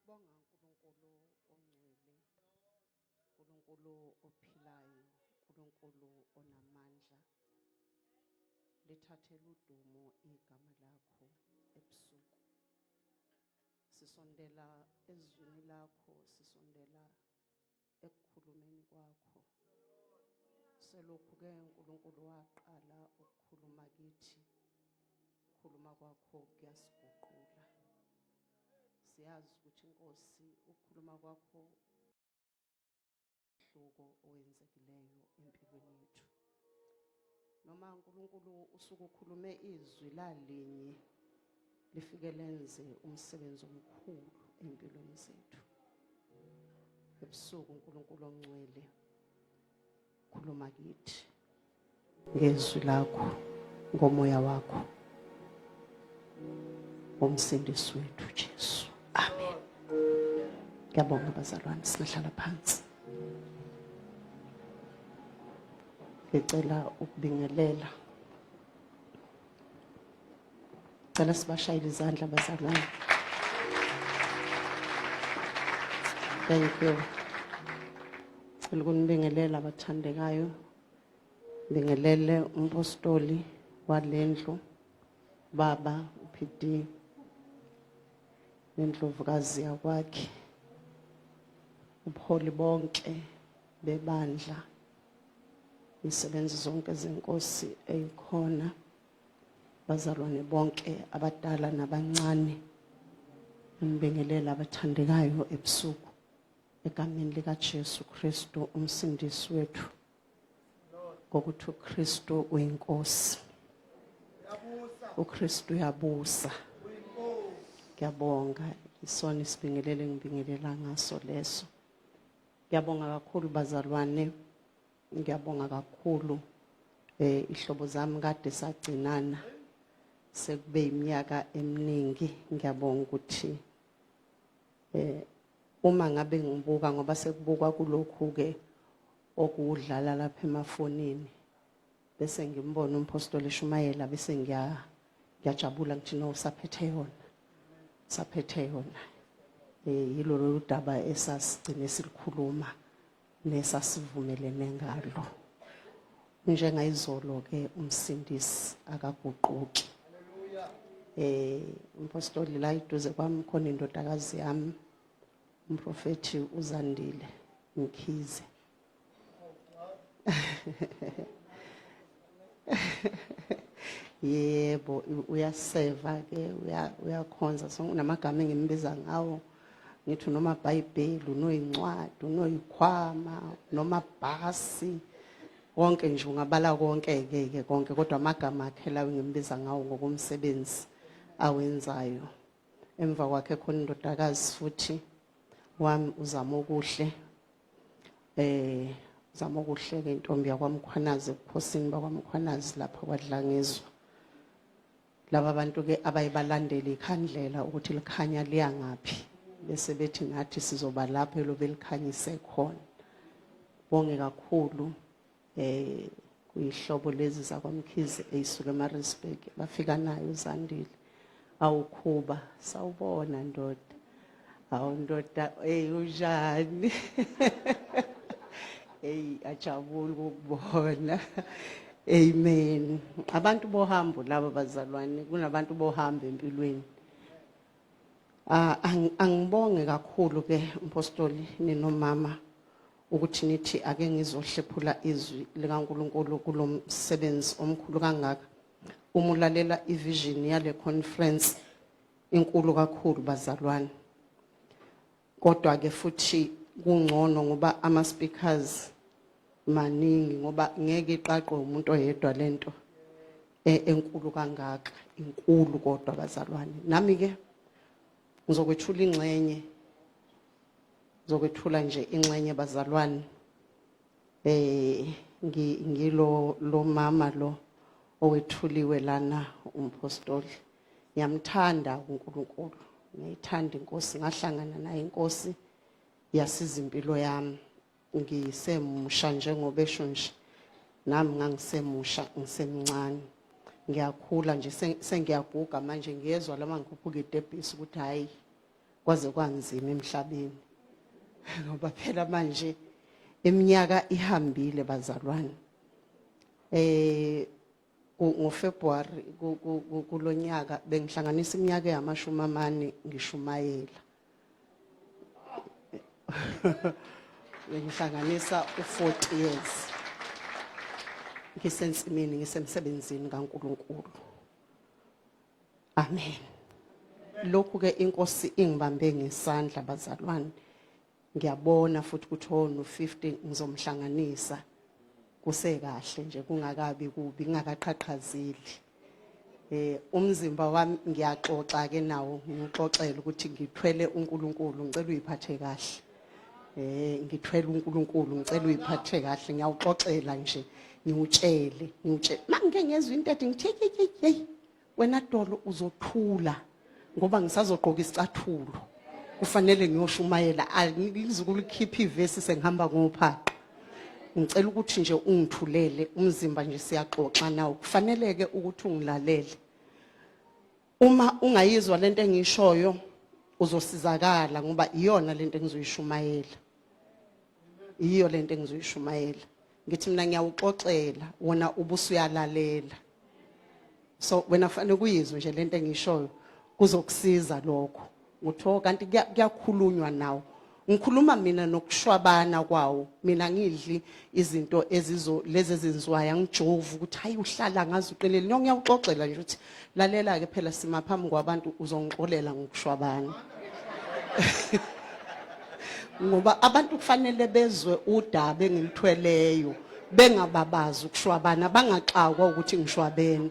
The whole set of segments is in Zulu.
Siyakubonga uNkulunkulu ongcwele, uNkulunkulu ophilayo, uNkulunkulu onamandla. Lithathele udumo igama lakho ebusuku. Sisondela ezwini lakho, sisondela ekukhulumeni kwakho. Selokhu ke uNkulunkulu waqala ukukhuluma kithi, khuluma kwakho kuyasiguqula. Siyazi ukuthi inkosi ukukhuluma kwakho hluko owenzekileyo empilweni yethu. Noma uNkulunkulu usuke ukhulume izwi lalinye lifike lenze umsebenzi omkhulu empilweni zethu. Ebusuku uNkulunkulu ongcwele khuluma kithi ngezwi lakho ngomoya wakho womsindisi wethu Jesu. Amen. Ngiyabonga bazalwane, singahlala phansi. Ngicela ukubingelela. Cela sibashayele izandla bazalwane. Thank you. Cela ukunibingelela abathandekayo. Bingelele umpostoli walendlu baba uPD nendlovukazi yakwakhe ubuholi bonke bebandla imisebenzi zonke zenkosi eyikhona bazalwane bonke abadala nabancane ngibingelela abathandekayo ebusuku egameni likaJesu Kristu umsindisi wethu ngokuthi uKristu uyinkosi uKristu uyabusa ngiyabonga isona isibingelele ngibingelela ngaso leso ngiyabonga kakhulu bazalwane ngiyabonga kakhulu eh ihlobo zami kade sagcinana sekube iminyaka eminingi ngiyabonga ukuthi eh uma ngabe ngibuka ngoba sekubukwa kulokhu ke okudlala lapha emafonini bese ngimbona umpostoli eshumayela bese ngiya ngiyajabula ngithi no saphethe yona saphethe yona eh yilo lolu daba esasigcine silikhuluma nesasivumelene ngalo njengayizolo ke umsindisi akaguquki eh umpostoli la iduze kwami khona indodakazi yami umprofethi uZandile Mkhize yebo uyaseva ke uyakhonza so unamagama engimbiza ngawo ngithi noma bhayibheli unoyincwadi unoyikhwama noma bhasi konke nje ungabala konke ke ke konke kodwa amagama akhe lawo ngimbiza ngawo ngokomsebenzi awenzayo emva kwakhe khona indodakazi futhi wami uzama okuhle eh uzama okuhle ke intombi yakwaMkhwanazi ebukhosini bakwaMkhwanazi lapha kwadlangezwa laba bantu ke abayibalandela ikhandlela ukuthi likhanya liya ngaphi bese bethi nathi sizoba lapho elobe likhanyise khona bonge kakhulu eh kuyihlobo lezi zakwaMkhize eyisuka eMaritzburg bafika nayo uZandile awukhuba sawubona ndoda awu ndoda hey unjani hey ajabula ukubona amen abantu bohambo laba bazalwane kunabantu bohambo empilweni ah angibonge kakhulu ke umpostoli ninomama ukuthi nithi ake ngizohlephula izwi likaNkuluNkulu kulomsebenzi omkhulu kangaka uma ulalela ivision yale conference inkulu kakhulu bazalwane kodwa ke futhi kungcono ngoba ama speakers maningi ngoba ngeke iqaqwe umuntu oyedwa lento e, enkulu kangaka inkulu kodwa bazalwane nami ke ngizokwethula ingxenye ngizokwethula nje ingxenye bazalwane eh ngilo lo mama lo owethuliwe lana umpostoli ngiyamthanda uNkulunkulu ngiyithanda inkosi ngahlangana naye inkosi yasiza impilo yami ngisemusha njengoba esho nje nami ngangisemusha ngisemncane ngiyakhula nje sengiyaguga manje ngiyezwa lama ngikhuphuka itebhisi ukuthi hayi Kwaze kwanzima emhlabeni. Ngoba phela manje iminyaka ihambile bazalwane. Eh ngoFebruary kulonyaka bengihlanganisa iminyaka eyamashumi amane ngishumayela. Bengihlanganisa u40 years. Ngisensimini ngisemsebenzini kaNkuluNkulu. Amen. Lokhu ke inkosi ingibambe ngesandla bazalwane. Ngiyabona futhi ukuthi oh no 50 ngizomhlanganisa kusekahle nje kungakabi kubi ngingakaqhaqhazeli. Eh umzimba wami ngiyaxoxa ke nawo ngixoxela ukuthi ngithwele uNkulunkulu ngicela uyiphathe kahle. Eh ngithwele uNkulunkulu ngicela uyiphathe kahle ngiyawuxoxela nje ngiwutshele ngiwutshele mangike ngezwe into ethi ngithi hey hey wena dolo uzothula ngoba ngisazogqoka isicathulo kufanele ngiyoshumayela angizukulukhipha ivesi sengihamba ngophaqa ngicela ukuthi nje ungithulele umzimba nje siyaxoxa nawo kufaneleke ukuthi ungilalele uma ungayizwa lento engishoyo uzosizakala ngoba iyona lento engizoyishumayela iyo lento engizoyishumayela ngithi mina ngiyawuxoxela wona ubusuyalalela so wena fanele kuyizwe nje lento engishoyo kuzokusiza lokho ngutho kanti kuyakhulunywa nawo ngikhuluma mina nokushwabana kwawo mina ngidli izinto ezizo lezi ezinziwayo angijovu ukuthi hayi uhlala ngazi uqinile no ngiyawuxoxela nje ukuthi lalela ke phela sima phambi kwabantu uzongixolela ngokushwabana ngoba abantu kufanele bezwe udaba engilithweleyo bengababazi ukushwabana bangaxakwa ukuthi ngishwabene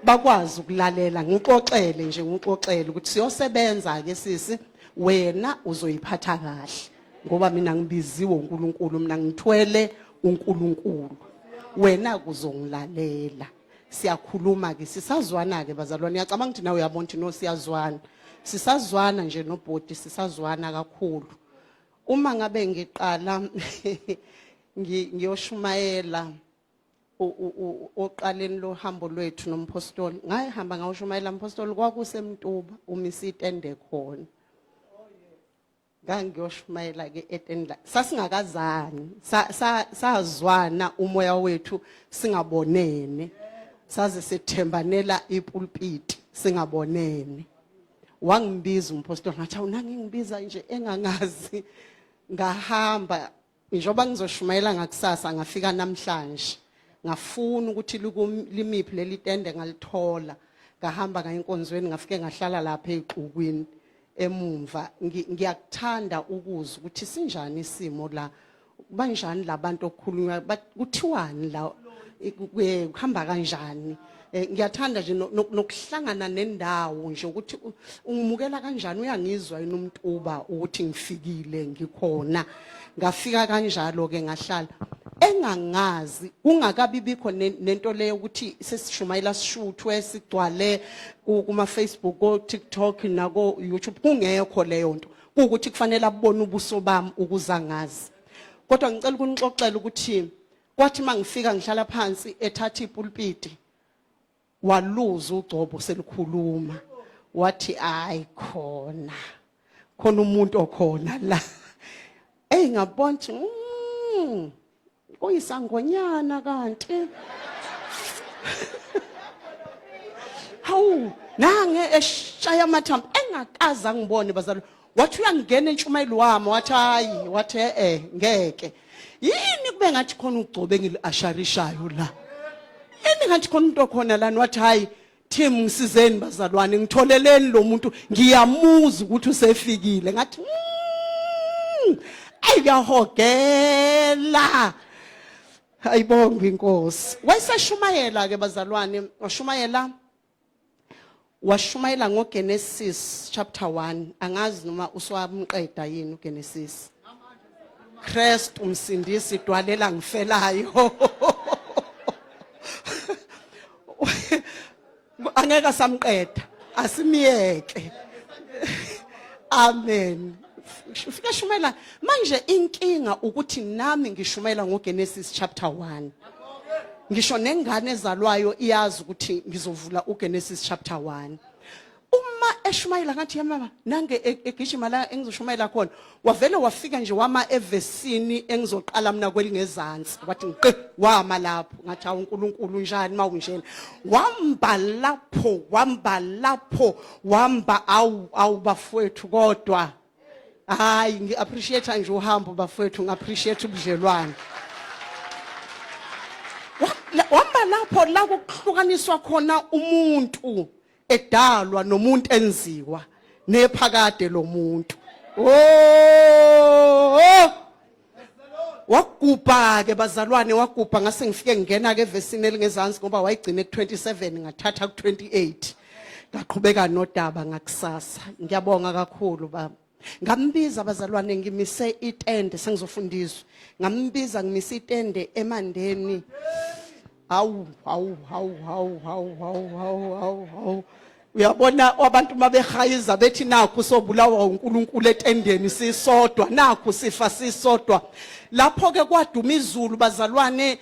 bakwazi ukulalela ngixoxele nje ngixoxele ukuthi siyosebenza ke sisi wena uzoyiphatha kahle ngoba mina ngibiziwe uNkulunkulu mina ngithwele uNkulunkulu wena kuzongilalela siyakhuluma ke sisazwana ke bazalwane ngiyacabanga ukuthi nawe uyabona ukuthi no siyazwana sisazwana nje nobhoti sisazwana kakhulu uma ngabe ngiqala ngiyoshumayela oqaleni lohambo lwethu nompostoli ngayihamba ngawushumayela mpostoli kwakusemtuba umisa itende khona ngangiyoshumayela ke etende sasingakazani sazwana umoya wethu singabonene saze sethembanela ipulpiti singabonene wangibiza umpostoli ngathi awunangingibiza nje engangazi ngahamba njengoba ngizoshumayela ngakusasa ngafika namhlanje ngafuna ukuthi limiphi leli tende ngalithola ngahamba ngaya enkonzweni ngafike ngahlala lapha exukwini emumva ngiyakuthanda ukuzwa ukuthi sinjani isimo la banjani labantu okukhulunywa kuthiwani la kuhamba kanjani eh, ngiyathanda nje nokuhlangana nendawo nje ukuthi ungimukela kanjani uyangizwa yini umntuba ukuthi ngifikile ngikhona ngafika kanjalo ke ngahlala engangazi kungakabi bikho nento leyo ukuthi sesishumayela sishuthwe sigcwale kuma Facebook ko TikTok nako YouTube kungekho leyo nto kuwukuthi kufanele abone ubuso bami ukuze angazi kodwa ngicela ukunixoxela ukuthi Kwathi mangifika ngihlala phansi ethatha ipulpiti waluza ugcobo selikhuluma wathi ayi khona khona umuntu okhona la ey ngabona ukuthi kuyisangonyana kanti hawu nange eshaya amathambo engakaze angibone bazalwane wathi uyangena entshumayelo wami wathi hayi wathi eh ngeke yini kube ngathi khona ugcobe engiliasharishayo la yini ngathi khona umuntu okhona lana wathi hayi team ngisizeni bazalwane ngitholeleni lo muntu ngiyamuza ukuthi usefikile ngathi ayi kuyahogela ayibonge inkosi wayeseshumayela ke bazalwane washumayela washumayela ngoGenesis chapter 1 angazi noma uswamqeda yini uGenesis Christ umsindisi dwalela ngifelayo angeke samqeda asimyeke amen ufika shumela manje inkinga ukuthi nami ngishumela ngoGenesis chapter 1 ngisho nengane ezalwayo iyazi ukuthi ngizovula uGenesis chapter 1 uma Uma eshumayela ngathi yamama nange egijima la engizoshumayela khona, wavele wafika nje wama evesini engizoqala mina kwelingezansi, wathi ngiqe wama lapho. Ngathi awu uNkulunkulu, njani mawunjena? Wamba lapho, wamba lapho, wamba. Awu awu bafowethu, kodwa hayi, ngi-appreciate nje uhambo bafowethu, ngi-appreciate ubudlelwane. Wamba lapho la kuhlukaniswa khona umuntu edalwa nomuntu enziwa nephakade lomuntu. Oh, wagubha ke bazalwane, wagubha. Ngase ngifike ngingena ke evesini elingezansi ngoba wayigcina ku27, ngathatha ku28, ngaqhubeka nodaba ngakusasa. Ngiyabonga kakhulu baba. Ngambiza bazalwane ngimise itende, sengizofundiswa. Ngambiza ngimise itende eMandeni. Hawu hawu hawu hawu hawu hawu hawu hawu hawu, uyabona abantu mabehayiza bethi nakhu sobulawa uNkulunkulu etendeni sisodwa, nakhu sifa sisodwa. Lapho ke kwaduma izulu bazalwane,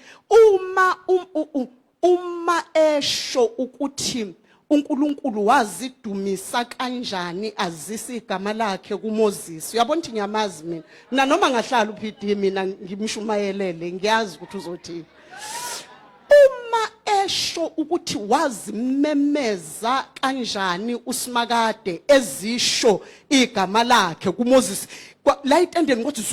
uma esho ukuthi uNkulunkulu wazidumisa kanjani, azisa igama lakhe kuMoses. Uyabona ukuthi ngiyamazi mina, mina noma ngahlala uPD mina ngimshumayelele, ngiyazi ukuthi uzothini uma esho ukuthi wazimemeza kanjani uSimakade ezisho igama lakhe kuMoses la itendeni. Kwathi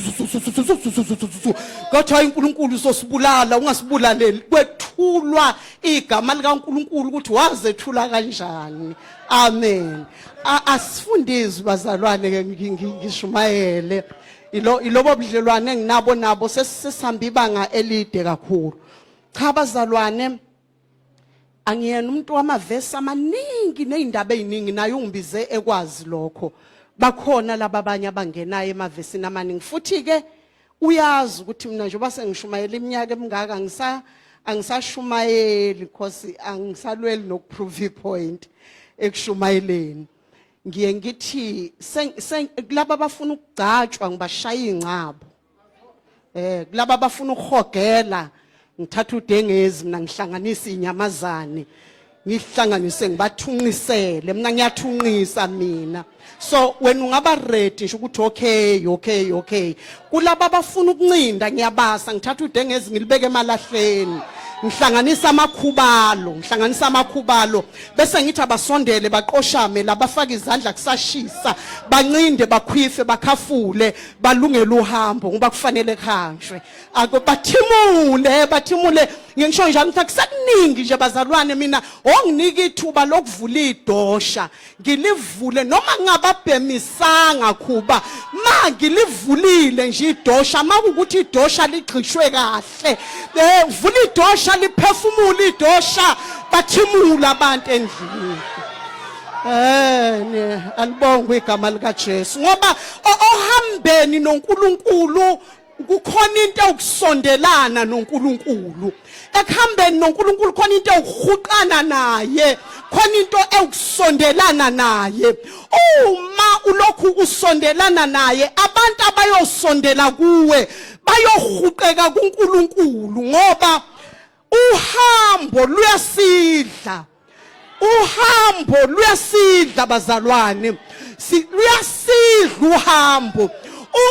kwathi hayi uNkulunkulu, uzosibulala, ungasibulaleli. Kwethulwa igama likaNkulunkulu ukuthi wazethula kanjani. Amen. Asifundizwe bazalwane ke, ngishumayele ilo ilobo budlelwane enginabo nabo, sesihamba ibanga elide kakhulu. Cha bazalwane, angiyena umuntu wamavesi amaningi nezindaba eziningi, naye ungibize ekwazi lokho. Bakhona laba abanye abangenayo emavesini amaningi, futhi ke uyazi ukuthi mina njengoba sengishumayela iminyaka emingaka, angisashumayeli because angisalweli nokuprove ipoint ekushumayeleni. Ngiye ngithi kulaba abafuna ukugcatshwa ngibashaya ingcabo, kulaba abafuna ukuhogela ngithatha udengezi mina, ngihlanganisa inyamazane, ngihlanganise ngibathunqisele. Mina ngiyathunqisa mina, so wena ungaba ready nje ukuthi okay. Kulaba abafuna ukuncinda ngiyabasa, ngithatha udengezi ngilibeke emalahleni, ngihlanganisa amakhubalo, ngihlanganisa amakhubalo, bese ngithi abasondele baqoshame labafaka izandla kusashisa, bancinde, bakhwife, bakhafule, balungele uhambo ngoba kufanele kuhanjwe. Ako bathimule, bathimule. Ngisho njalo ukuthi akusakuningi nje bazalwane, mina onginika ithuba lokuvula idosha ngilivule noma ngingababhemisanga khuba, ma ngilivulile nje idosha, makukuthi idosha ligxishwe kahle, vula idosha, liphefumula idosha, bathimula abantu endlini. Alibongwe igama lika Jesu, ngoba ohambeni noNkulunkulu kukhona into ewukusondelana noNkulunkulu. Ekuhambeni noNkulunkulu khona into ewukuhuqana naye, khona into ewukusondelana naye. Uma ulokhu usondelana naye, abantu abayosondela kuwe bayohuqeka kuNkulunkulu, ngoba uhambo luyasidla, uhambo luyasidla bazalwane, luyasidla uhambo,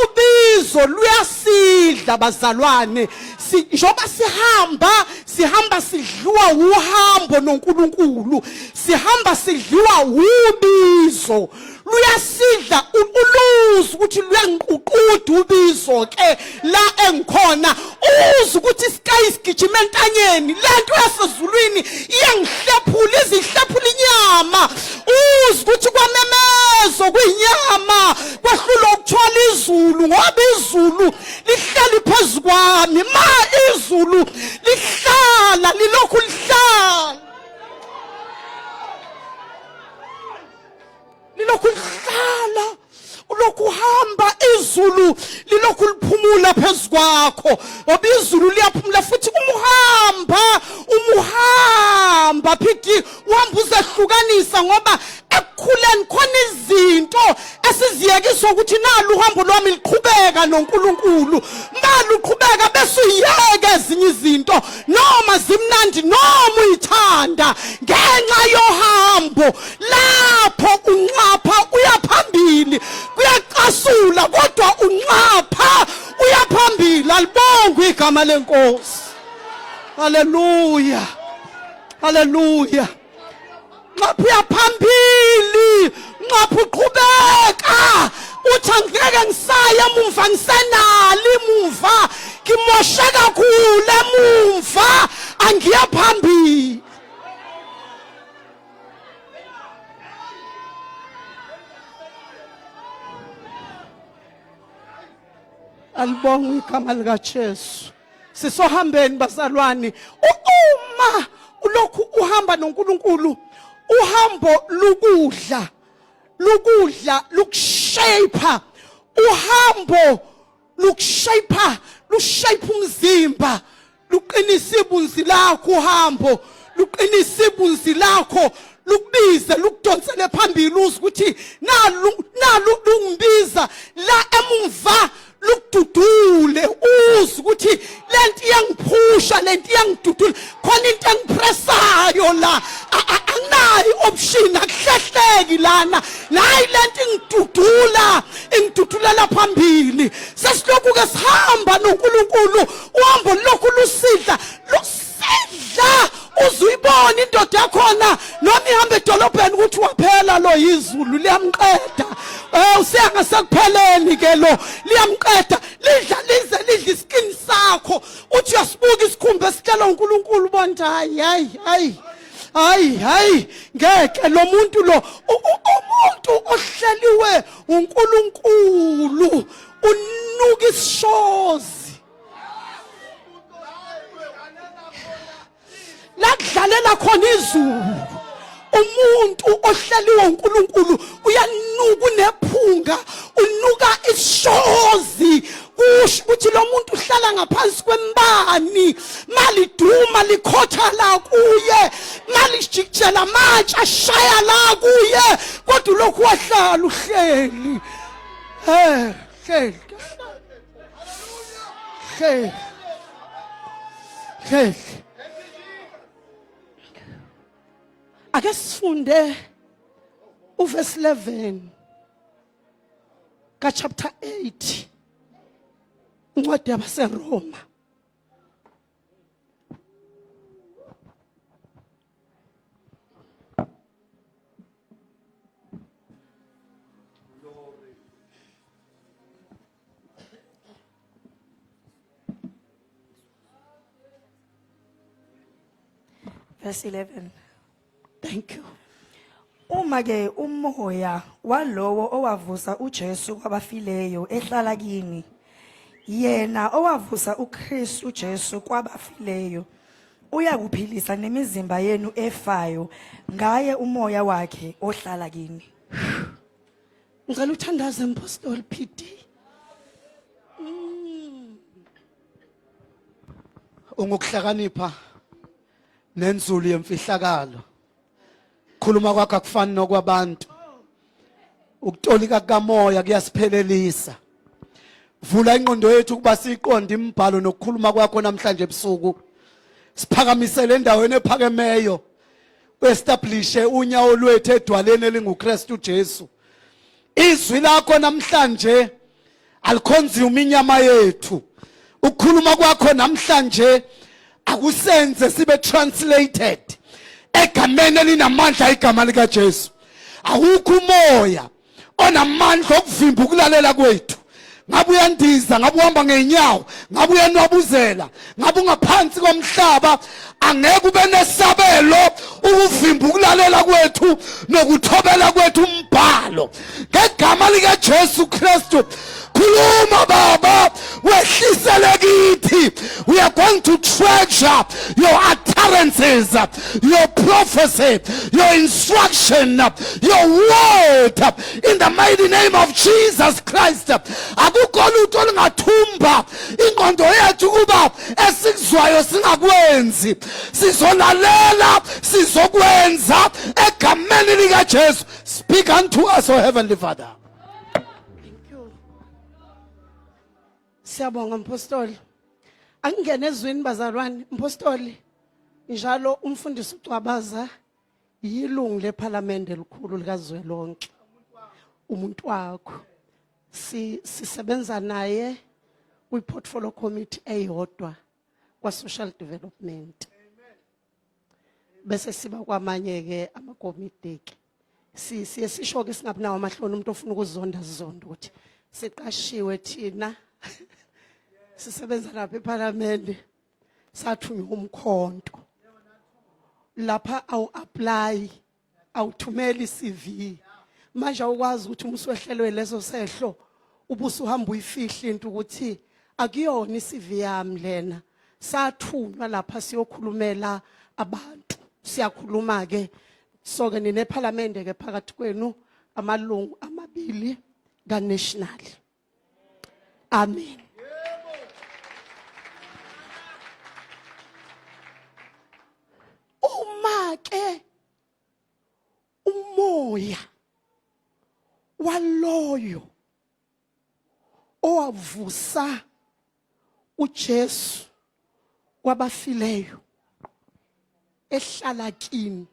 ubizo luyasidla bazalwane. Njengoba sihamba, sihamba sidliwa uhambo noNkulunkulu, sihamba sidliwa ubizo, luyasidla. Uluze ukuthi luyangiququda ubizo ke la engikhona, uze ukuthi isikayi sigijima entanyeni, lento yasezulwini iyangihlephula, izihlephula inyama. Uze ukuthi kwamemezo kuyinyama, kwehlula ukuthwala izulu, ngoba izulu lihleli phezu kwami. Ma izulu lihlala, lilokhu lihlala, lilokhu lihlala, ulokhu uhamba, izulu lilokhu liphumula phezu kwakho, ngoba izulu liyaphumula futhi umuhamba, umuhamba phidi uhamba uzehlukanisa, ngoba ekukhuleni khona izinto esiziyekiswa ukuthi nalu uhambo lwami liqhubeka noNkulunkulu. Maluqhubeka bese uyeke ezinye izinto, noma zimnandi noma uyithanda, ngenxa yohambo lapho unxa Uyacasula kodwa unxapha uyaphambili. Alibongwe igama lenkosi. Haleluya, haleluya. Nxapha uyaphambili, nxapha uqhubeka, uthi angeke ngisaye emumva, ngisenalo imuva, ngimoshe kakhulu emumva, angiye phambili. Alibongwe igama likaJesu. Sisohambeni bazalwane, uma ulokhu uhamba noNkulunkulu, uhambo lukudla, lukudla lukushape, uhambo lukushape, lushape umzimba, luqinisa ibunzi lakho, uhambo luqinisa ibunzi lakho, lukubize lukudonsele phambili, uze ukuthi nalu nalu lungibiza la emumva, lukududule, uze ukuthi lento iyangiphusha, lento iyangidudula, khona into engipressayo la, anginayo option, akuhlehleki lana, nayi lento ingidudula, ingidudulela phambili. Sesilokhu ke sihamba noNkulunkulu, uhambo lokhu lusidla, lusidla uze uyibone indoda yakhona noma ihamba edolobheni ukuthi waphela lo, yizulu liyamqeda. Usiya ngasekupheleni ke lo, liyamqeda, lidla lize lidla iskin sakho, uthi uyasibuka isikhumba esihlelwa uNkulunkulu, ubona hayi hayi hayi hayi hayi, ngeke lo muntu lo. Umuntu ohleliwe uNkulunkulu unuka isishozi la kudlalela khona izulu. Umuntu ohleliwe uNkulunkulu uyanuka, unephunga, unuka ishozi, kusho ukuthi lo muntu uhlala ngaphansi kwembani, maliduma likhotha la kuye, malijikijela amatshe ashaya la kuye, kodwa lokhu wahlala uhleli, hleli hleli hleli. Ake sifunde uverse 11 ka chapter 8, incwadi yabaseRoma. Verse 11. Thank you. Uma ke umoya walowo owavusa uJesu kwabafileyo ehlala kini, yena owavusa uKristu Jesu kwabafileyo uyakuphilisa nemizimba yenu efayo ngaye umoya wakhe ohlala kini. Ngicela uthandaze, Mpostoli PD. Ungukuhlakanipha nenzulu yemfihlakalo. Khuluma kwakho akufani nokwabantu. Ukutolika kukamoya kuyasiphelelisa. Vula ingqondo yethu ukuba siyiqonde imibhalo nokukhuluma kwakho namhlanje ebusuku. Siphakamisele endaweni ephakemeyo. Establishe unyawo lwethu edwaleni elinguKristu Jesu. Izwi lakho namhlanje alikhonziwe inyama yethu. Ukukhuluma kwakho namhlanje akusenze sibe translated egameni elinamandla, igama lika Jesu. Awukho umoya onamandla okuvimba ukulalela kwethu. Ngabe uyandiza, ngabe uhamba ngeenyawo, ngabe uyanwabuzela, ngabe ungaphansi komhlaba, angeke ube nesabelo ukuvimba ukulalela kwethu nokuthobela kwethu umbhalo. Ngegama likaJesu Kristu, khuluma Baba, wehlisele kithi. We are going to treasure your utterances, your prophecy, your instruction, your word, in the mighty name of Jesus Christ. Akukho lutho olungathumba ingqondo yethu ukuba esikuzwayo singakwenzi. Sizolalela, sizokwenza egameni likaJesu. Speak unto us, O Heavenly Father. Thank you. Siyabonga, Mpostoli. Angingene ezwini bazalwane, Mpostoli. Njalo umfundisi uCwabaza yilungu lephalamende elikhulu likazwelonke. Umuntu wakho. Si sisebenza naye kwi portfolio committee eyodwa kwa social development. Bese siba kwamanye ke amakomiti ke. Si siye sisho ke singabi nawo amahloni umuntu ofuna ukuzonda sizonda ukuthi siqashiwe thina. Sisebenza lapha eParliament sathunywa umkhonto. Lapha awu apply awuthumeli CV manje awukwazi ukuthi uma usuwehlelwe leso sehlo ubusuhamba uyifihla into ukuthi akuyona iCV yami lena sathunywa lapha siyokhulumela abantu siyakhuluma ke so ke nine parliament ke phakathi kwenu amalungu amabili ka national amen uma ke umoya waloyo owavusa uJesu kwabafileyo ehlala kini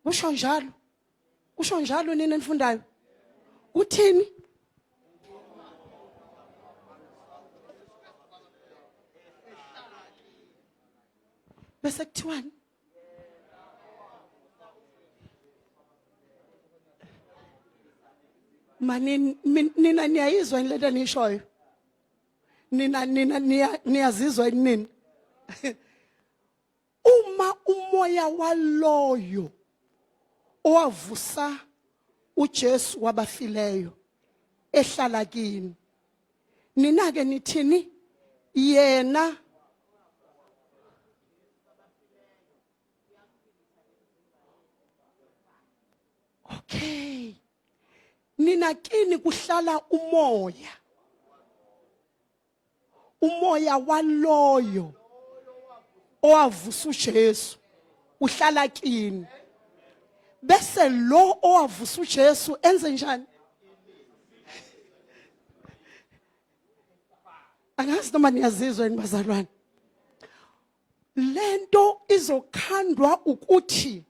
kusho njalo kusho njalo nini enifundayo kuthini bese kuthiwani manini nina niyayizwa yini lento eniyishoyo nina nina niyazizwa yini uma umoya waloyo owavusa uJesu wabafileyo ehlala kini nina ke nithini yena okay nina kini kuhlala umoya umoya waloyo owavusa uJesu uhlala kini bese lo owavusa uJesu enze njani angazi noma niyazizwa yini bazalwane lento izokhandwa ukuthi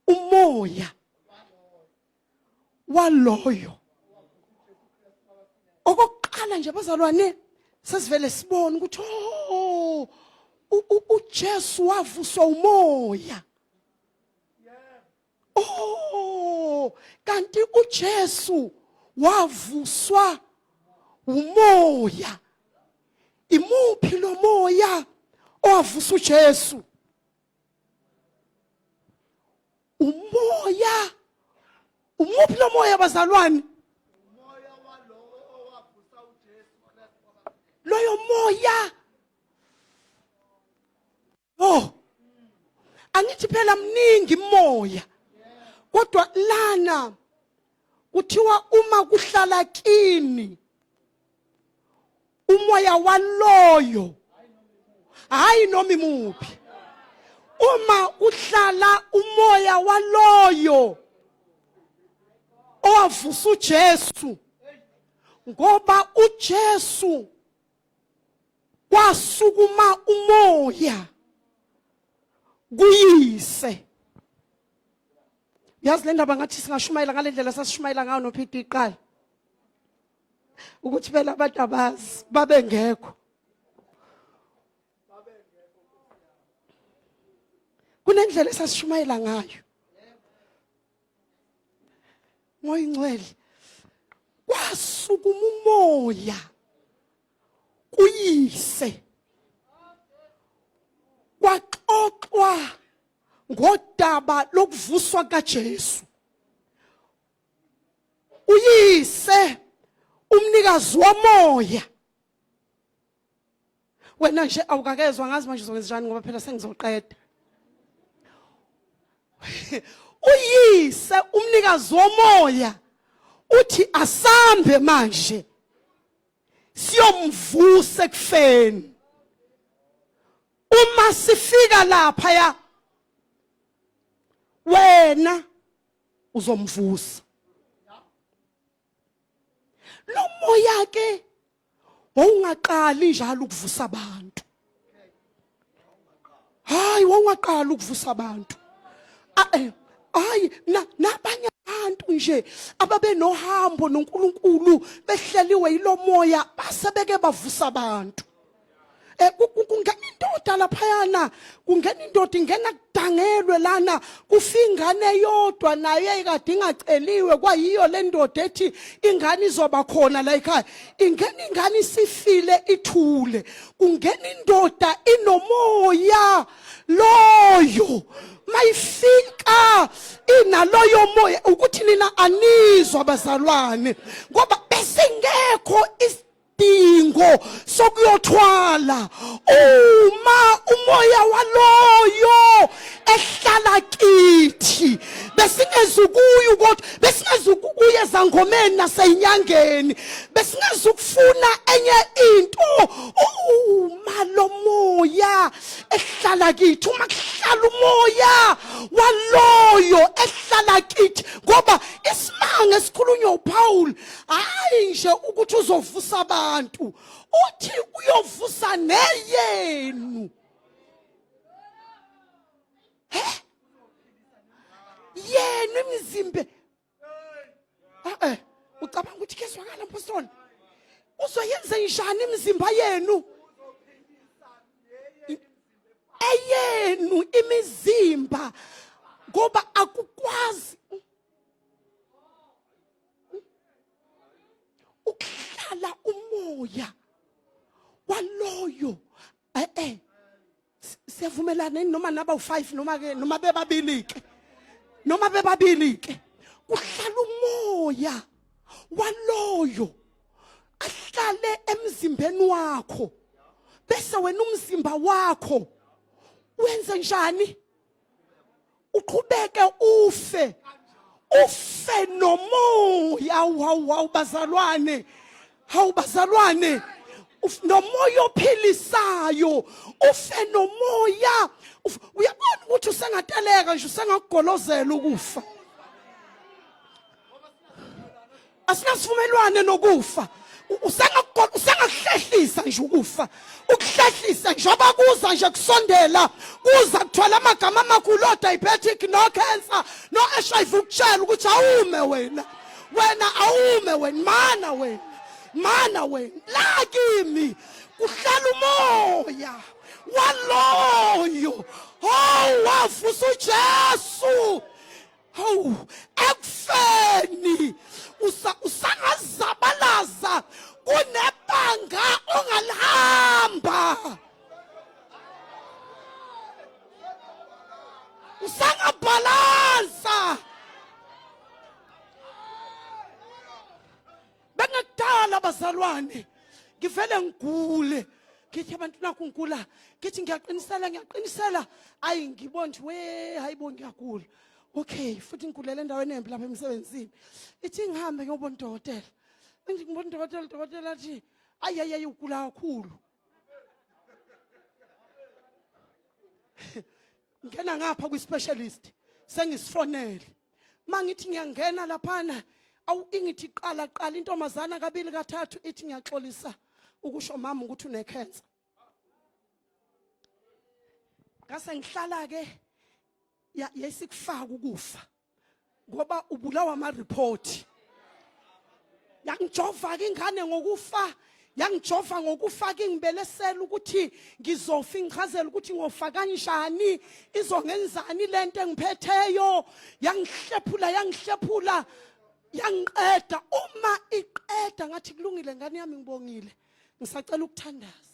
umoya waloyo okokuqala nje bazalwane sesivele sibone ukuthi oh uJesu wavuswa umoya oh kanti uJesu wavuswa umoya imuphi lo moya owavusa uJesu umoya umuphi lo moya bazalwane loyo moya oh angithi phela mningi imoya kodwa lana kuthiwa uma kuhlala kini umoya waloyo hayi noma imuphi uma kuhlala umoya waloyo owavusa uJesu ngoba uJesu kwasukuma umoya kuyise yazi le ndaba ngathi singashumayela ngale ndlela sasishumayela ngayo noPete iqala ukuthi phela abantu abazi babengekho kunendlela esasishumayela ngayo ngoyingcwele kwasukuma umoya kuyise kwaxoxwa ngodaba lokuvuswa kaJesu uyise umnikazi womoya wena nje awukakezwa ngazi manje uzokwenza njani ngoba phela sengizoqeda uyise umnikazi womoya uthi asambe manje siyomvusa ekufeni uma sifika lapha ya wena uzomvusa lo moya ke wawungaqali njalo ukuvusa abantu hayi wawungaqali ukuvusa abantu eh, hayi nabanye Abantu nje ababenohambo noNkulunkulu behleliwe yilomoya basebeke bavusa abantu. Kungena indoda laphayana, kungena indoda ingena kudangelwe lana, kufa ingane eyodwa nayo eyikade ingaceliwe, kwayiyo le ndoda ethi ingane izoba khona la ekhaya. Ingena ingane isifile ithule, kungena indoda inomoya loyo mayifika inaloyo moya ukuthi nina anizwa bazalwane, ngoba besingekho isidingo sokuyothwala uma umoya waloyo ehlala kithi. Besingezukuya kodwa besingezukuya ezangomeni naseyinyangeni, besingezukufuna enye into uma lo moya ehlala kithi, uma kuhlala umoya waloyo ehlala kithi. Ngoba isimanga esikhulunywa uPaul hayi nje ukuthi uzovusa abantu, uthi uyovusa neyenu. He, yenu imizimba. Eh, ucabanga ukuthi kezwakala mpostoli? Uzoyenza njani imizimba yenu? Eyenu imizimba, ngoba akukwazi ukuhlala umoya waloyo. Eh, siyavumelana noma naba u5 noma ke noma bebabili ke, noma bebabili ke, kuhlala umoya waloyo ahlale emzimbeni wakho, bese wena umzimba wakho wenze njani? Uqhubeke ufe, ufe nomoya. Hawu hawu bazalwane, hawu bazalwane, nomoya ophilisayo, ufe nomoya. Uyabona ukuthi usengateleka nje, usengakugolozela ukufa. Asinasivumelwane nokufa. Usengakuhlehlisa nje ukufa, ukuhlehlisa njengoba kuza nje kusondela, kuza kuthwala amagama amakhulu, o-diabetic, no cancer, no HIV, ukutshela ukuthi awume wena, wena awume wena, mana wena, mana wena. La kimi kuhlala umoya waloyo oh wavusa uJesu. Hawu, ekufeni usangazabalaza kunebanga ongalihamba, usangabhalansa. Bengekudala bazalwane ngivele ngigule, ngithi abantu nakhu ngigula, ngithi ngiyaqinisela, ngiyaqinisela, ayi ngibona nje we hayibo ngiyagula. Okay, futhi ngigulela endaweni embi lapha emsebenzini. Ithi ngihambe ngiyobona udokotela. Ngithi ngibona udokotela, udokotela athi ayi ayi ayi ugula kakhulu. Ngena ngapha kwi-specialist, sengisifonele. Mangithi ngiyangena laphana, awu ingithi qala qala intombazana kabili kathathu, ithi ngiyaxolisa ukusho mama ukuthi une-cancer. Ngase ngihlala ke, yayisikufaka ukufa ngoba ubulawa ama report. Yangijova ke ingane ngokufa, yangijova ngokufa ke, ngibelesela ukuthi ngizofa, ingichazela ukuthi ngofa kanjani, izongenzani lento engiphetheyo. Yangihlephula, yangihlephula, yangiqeda. Uma iqeda ngathi kulungile ngane yami, ngibongile, ngisacela ukuthandaza.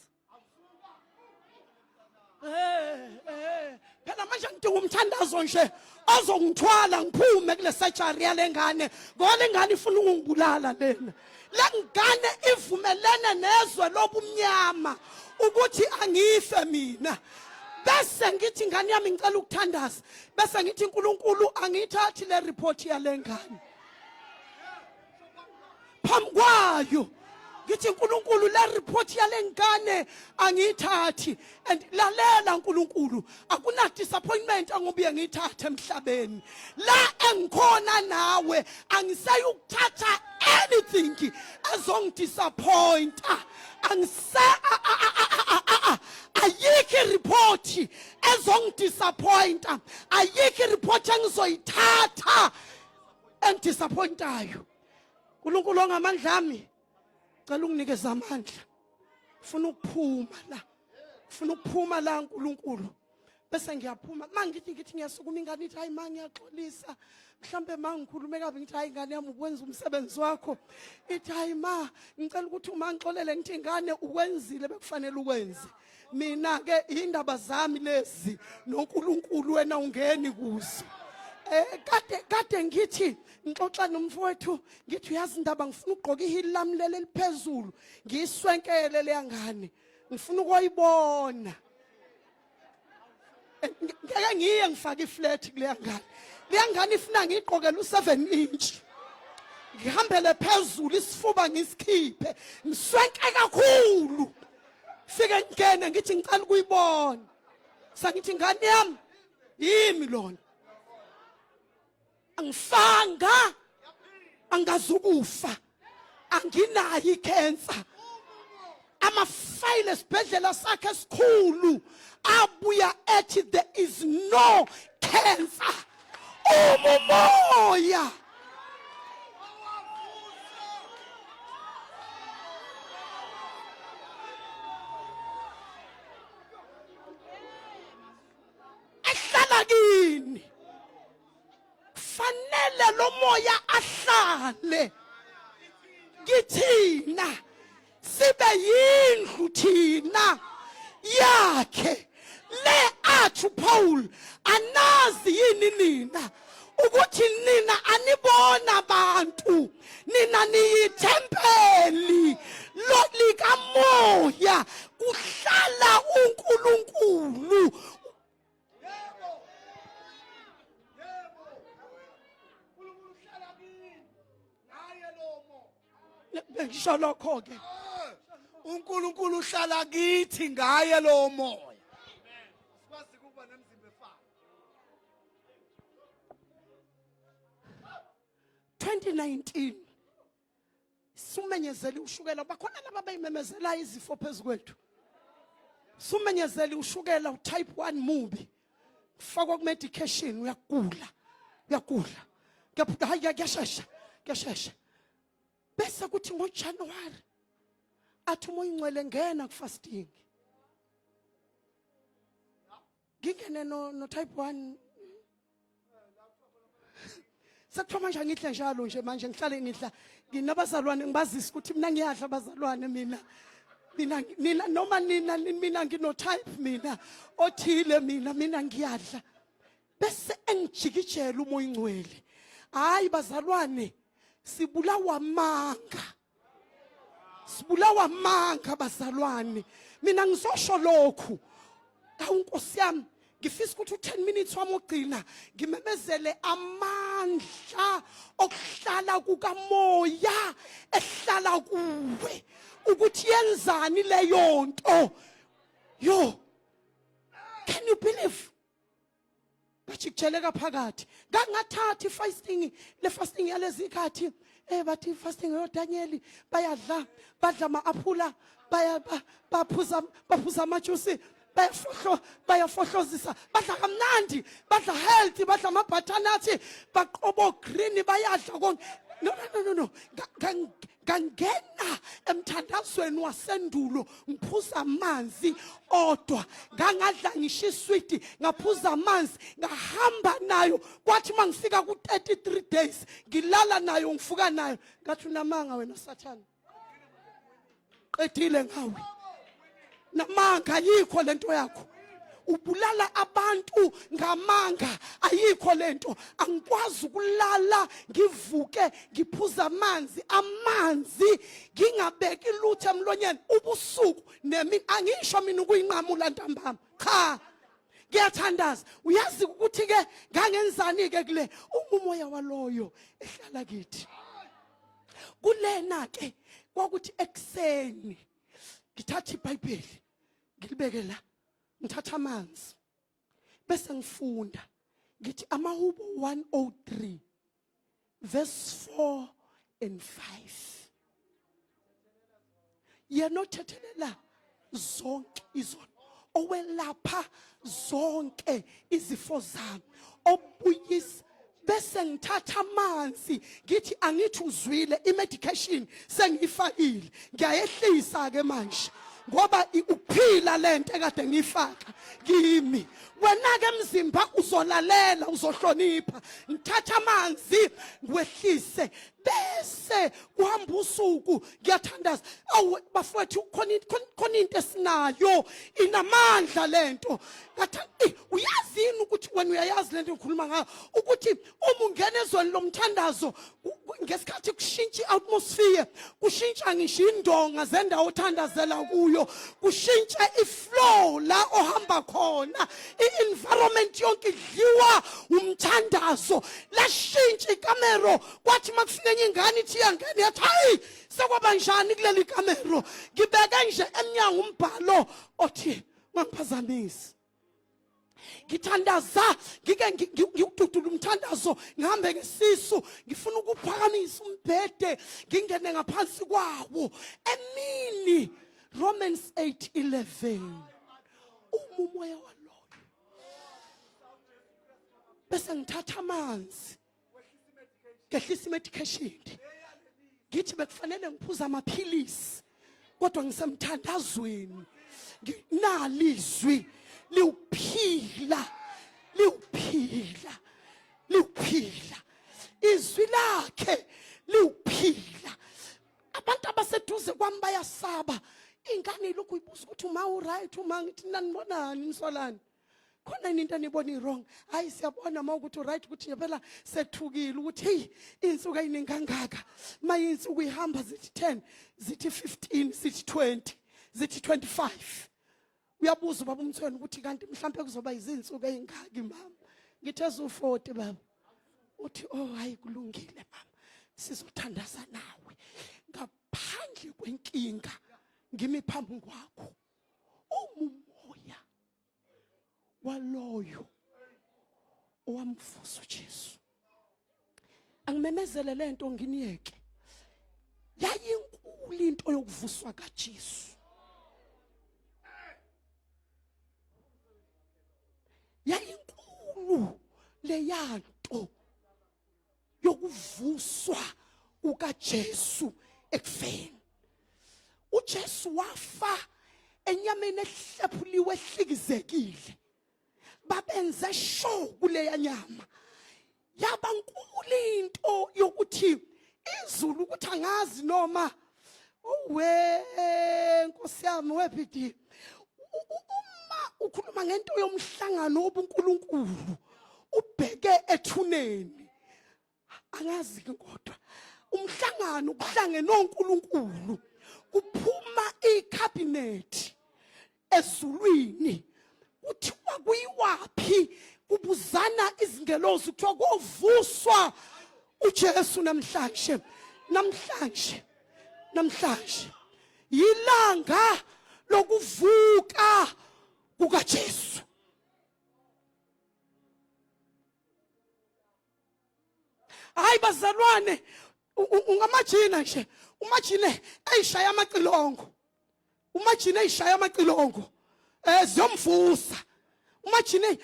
Eh, phela manje ngidinga umthandazo nje ozongithwala ngiphume kule surgery yale ngane, ngoba le ngane ifuna ukungibulala lena. Le ngane ivumelene nezwe lobumnyama ukuthi angife mina. Bese ngithi ngane yami ngicela ukuthandaza, bese ngithi uNkulunkulu angiyithathi le report yale ngane phambi kwayo. Ngithi uNkulunkulu le report yale ngane angiyithathi, and lalela uNkulunkulu, akuna disappointment angobuye ngiyithathe emhlabeni la engikhona nawe. Angisayukuthatha anything ezongidisappointa, angise ayikho ireport ezongidisappointa, ayikho ireport engizoyithatha. Engidisappointayo. uNkulunkulu ongamandla ami. Cela unginikeze amandla. Ufuna ukuphuma la. Ufuna ukuphuma la uNkulunkulu. Bese ngiyaphuma. Mangithi ngithi ngiyasukuma ingane ithi hayi ma ngiyaxolisa. Mhlambe ma ngikhulume kabi ngithi hayi ingane yami ukwenza umsebenzi wakho. Ithi hayi ma ngicela ukuthi uma ngixolele ngithi ingane ukwenzile bekufanele ukwenze. Mina ke indaba zami lezi noNkulunkulu wena ungeni kuzo. Eh kade kade ngithi ngixoxa nomfowethu ngithi uyazi indaba ngifuna ukugqoka ihili lami leli eliphezulu ngiyiswenkele leyangane ngifuna ukoyibona. Eh, ngeke ngiye ngifake iflat kuleya ngane leya ngane ifuna ngiyigqokele u7 inch ngihambele phezulu isifuba ngisikhiphe ngiswenke kakhulu fike ngene ngithi ngicela ukuyibona sangithi ngane yami yimi lona angifanga angazukufa anginayo icancer amafayile esibhedlela sakhe esikhulu abuya ethi there is no cancer umumoya ehlala kini fanele lo moya ahlale kithina sibe yindlu thina yakhe le athi uPaul anazi yini nina ukuthi nina anibona abantu nina niyithempeli lo likamoya kuhlala uNkulunkulu. Yebo. Yebo. uNkulunkulu uhlala kini. Ngaye lo moya. Bengisho lokho ke. uNkulunkulu uhlala kithi ngaye lo moya. Sikwazi ukuba nemizimba efana. 2019 sumenyezeli ushukela bakhona laba bayimemezelayo izifo phezu kwethu sumenyezeli ushukela utype 1 mubi fakwa ku medication uyagula uyagula kuyaphuka hayi kuyashesha kuyashesha bese kuthi ngoJanuary athi umoya ingcwele ngena ku fasting ngingene no, no type 1 sekuthiwa manje angidle njalo nje manje ngihlale ngidla nginabazalwane ngibazise ukuthi mina ngiyadla abazalwane mina mina nina noma nina mina ngino type mina othile mina mina ngiyadla bese engijikijela umoya ingcwele hayi bazalwane sibulawa amanga sibulawa amanga bazalwane mina ngizosho lokhu awu nkosi yami ngifisa ukuthi u-10 minutes wami ogcina ngimemezele amandla okuhlala kukamoya ehlala kuwe ukuthi yenzani leyo nto yo can you believe Bajikjeleka phakathi. Ngangathathi fasting le fasting yalezi khathi eh bathi fasting yo Daniel bayadla badla ama aphula baya baphuza baphuza amajuice bayafohlo bayafohlozisa badla kamnandi badla healthy badla ama butternut baqobo green bayadla konke no no no no no ngangena emthandazweni wasendulo ngiphuza amanzi odwa ngangadla ngisho iswidi ngaphuza amanzi ngahamba nayo kwathi mangifika ku-33 days ngilala nayo ngifuka nayo ngathi unamanga wena sathane qedile ngawe namanga ayikho lento yakho ubulala abantu ngamanga ayikho lento angikwazi ukulala ngivuke ngiphuza amanzi amanzi ngingabeki lutho emlonyeni ubusuku nemini angisho mina ukuyinqamula ntambama cha ngiyathandaza uyazi ukuthi ke ngangenzani ke kule umumoya waloyo ehlala kithi kulena ke kwakuthi ekuseni ngithatha iBhayibheli ngilibeke la ngithatha amanzi bese ngifunda ngithi amahubo 103 verse 4 and 5 yena othethelela zonke izono owelapha zonke izifo zami obuyisa Bese ngithatha amanzi ngithi angithi uzwile i-medication sengiyifakile, ngiyayehlisa ke manje ngoba ukuphila lento ekade ngiyifaka kimi. Wena ke mzimba uzolalela, uzohlonipha. Ngithatha amanzi ngiwehlise, bese kuhamba usuku ngiyathandaza. Awu bafowethu, khona into esinayo inamandla lento. Ngathi uyazi yini ukuthi wena uyayazi lento ngikhuluma ngayo, ukuthi uma ungena ezweni lomthandazo ngesikhathi kushintsha i-atmosphere, kushintsha ngisho indonga zendawo othandazela kuyo, kushintsha i-flow la ohamba khona, i-environment yonke idliwa umthandazo. Lashintsha ikamero, kwathi makufika enye ingane ithi iyangena yathi hayi sekwaba njani kuleli kamero. Ngibeke nje emnyango umbhalo othi ungangiphazamisi. Ngithandaza ngike ngiwududula umthandazo, ngihambe ngesisu, ngifuna ukuphakamisa umbhede ngingene ngaphansi kwawo emini. Romans 8:11, uma umoya waloyo, bese ngithatha amanzi ngehlisa imedication, ngithi bekufanele ngiphuze amaphilisi kodwa ngisemthandazweni, nalizwi liwuphila, liwuphila, liwuphila, izwi lakhe liwuphila. Abantu abaseduze kwami bayasaba, ingane ilokhu ibuza ukuthi uma uright, uma ngithi nanibonani nisolani khona yini into enibona i-wrong? Hayi siyabona uma ukuthi uright, ukuthi nje phela sethukile ukuthi hey iy'nsuku ey'ningi kangaka, ma iy'nsuku ihamba zithi 10, zithi 15, zithi 20, zithi 25. Uyabuza ubaba uMthweni ukuthi kanti mhlampe kuzoba izinsuku ey'ngaki mama? Ngithe eziwu-40 baba. Uthi oh hayi kulungile mama, sizothandaza nawe ngaphandle kwenkinga, ngimi phambi kwakho. Uma umoya waloyo owamvusa uJesu, angimemezele lento nginiyeke, yayinkulu into yokuvuswa kaJesu. Yayinkulu leyanto yokuvuswa kukaJesu ekufeni. uJesu wafa enyameni ehlephuliwe, ehlikizekile, babenze sure kuleya nyama. Yaba nkulu into yokuthi izulu, ukuthi angazi noma uwe Nkosi yami wePD, uma ukhuluma ngento yomhlangano wobuNkulunkulu ubheke ethuneni, angazi ke kodwa umhlangano kuhlangene oNkulunkulu, kuphuma icabinet ezulwini, kuthiwa kuyiwaphi, kubuzana izingelosi, kuthiwa kovuswa uJesu namhlanje. Namhlanje, namhlanje yilanga lokuvuka kukaJesu. Hayi bazalwane, ungamajina nje, umajine eyishaya amacilongo, umajine eyishaya amacilongo, ziyomvusa umajine.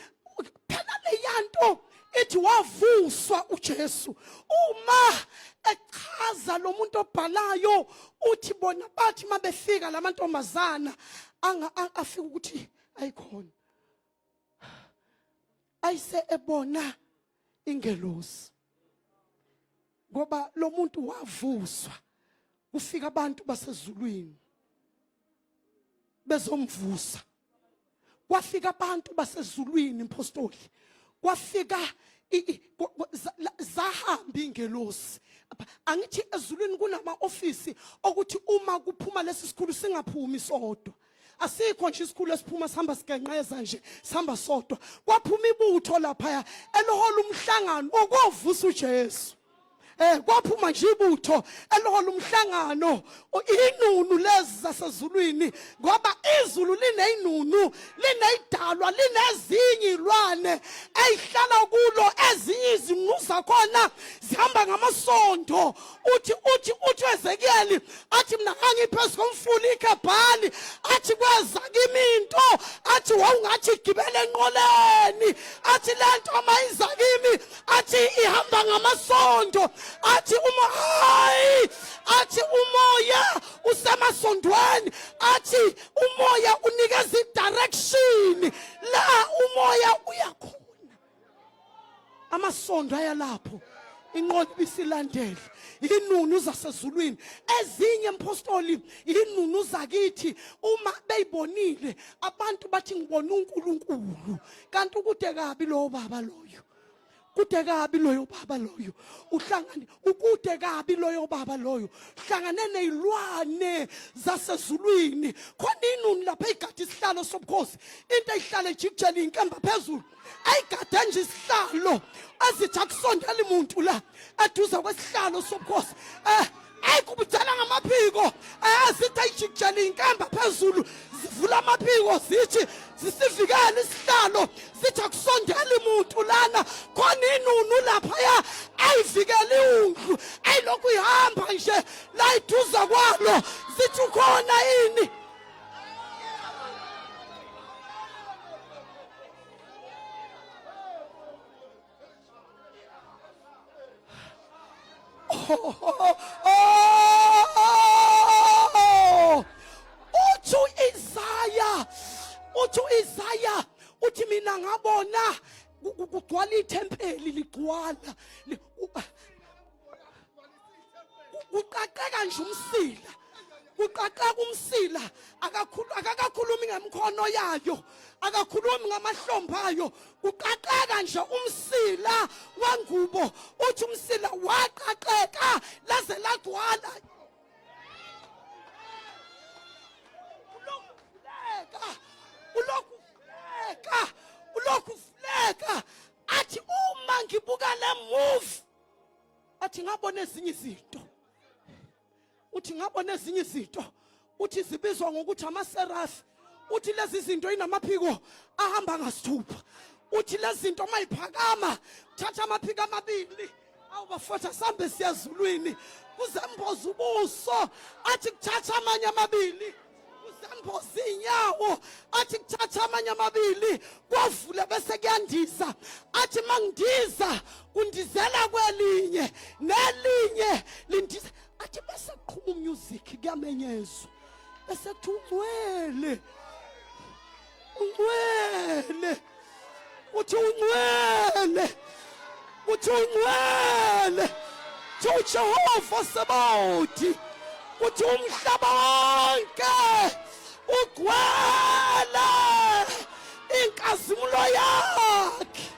Phela leyanto ithi wavuswa uJesu, uma echaza lo muntu obhalayo uthi bona bathi mabefika lamantombazana afika ukuthi ayikhona, ayise ebona ingelosi, ngoba lo muntu wavuswa, kufika abantu basezulwini bezomvusa. Kwafika abantu basezulwini mpostoli, kwafika zahamba ingelosi. Angithi ezulwini kunama ofisi okuthi uma kuphuma lesi sikhulu singaphumi sodwa, asikho nje isikhulu esiphuma sihamba sigenqeza nje, sihamba sodwa. Kwaphuma ibutho laphaya elihola umhlangano okovusa uJesu. Kwaphuma nje ibutho elihola umhlangano, inunu lezi zasezulwini, ngoba izulu lineyinunu, lineyidalwa, linezinye ilwane eyihlala kulo, ezinye izinunu zakhona zihamba ngamasondo. Uthi uthi uthi Ezekiel athi mina ngangiphezu komfula iKebhali, athi kweza kimi into, athi wawungathi gibele enqoleni, athi lento mayiza kimi. Athi ihamba ngamasondo, athi uma hayi, athi umoya usemasondweni, athi umoya unikeza i-direction la umoya uyakhona. Amasondo ayalapho, inqola ibisilandele inunu zasezulwini. Ezinye mpostoli inunu zakithi, uma beyibonile abantu bathi ngibona uNkulunkulu, kanti ukude kabi lowo baba loyo, kude kabi loyo baba loyo, uhlangane ukude kabi loyo baba loyo, hlangane nezilwane zasezulwini. Khona inunu lapha igada isihlalo sobukhosi, into eyihlale ejikijela inkemba phezulu, ayigade nje isihlalo, azithi akusondeli muntu la eduze kwesihlalo sobukhosi. Ayikubudala ngamaphiko, ayazithi ayijikijela inkemba phezulu, zivula amaphiko zithi zisivikele isihlalo, zithi akusondeli muntu lana. Khona inunu laphaya ayivikele iwundlu, ayilokhu ihamba nje la iduze kwalo, zithi ukhona yini. Oh! Uthi uIsaya, uthi uIsaya, uthi mina ngabona kugcwala ithempeli, ligcwala kuqaqeka nje umsila, kuqaqeka umsila. Akakakhulumi ngemkhono yayo, akakhulumi ngamahlombe ayo, kuqaqeka nje umsila wengubo. Uthi umsila waqaqeka laze lagcwala. Ulokhu uvuleka, ulokhu uvuleka, ulokhu uvuleka. Athi uma ngibuka le movie, athi ngabona ezinye izinto, uthi ngabona ezinye izinto, uthi zibizwa ngokuthi amaserafi. Uthi lezi zinto inamaphiko ahamba ngasithupha. Uthi lezi zinto mayiphakama thatha amaphiko amabili. Awu bafowethu, asambe siyazulwini, kuzemboza ubuso. Athi kuthatha amanye amabili, kuzemboza iy'nyawo. Athi kuthatha amanye amabili, kwavule bese kuyandiza. Athi mangindiza kundizela kwelinye nelinye lindiza. Athi bese kuqhuma umusic, kuyamenyezwa, bese kuthiwa ungcwele, ungcwele, uthi ungcwele, uthi ungcwele, uthi uJehova Sebawoti, uthi umhlaba wonke ugcwele inkazimulo yakhe.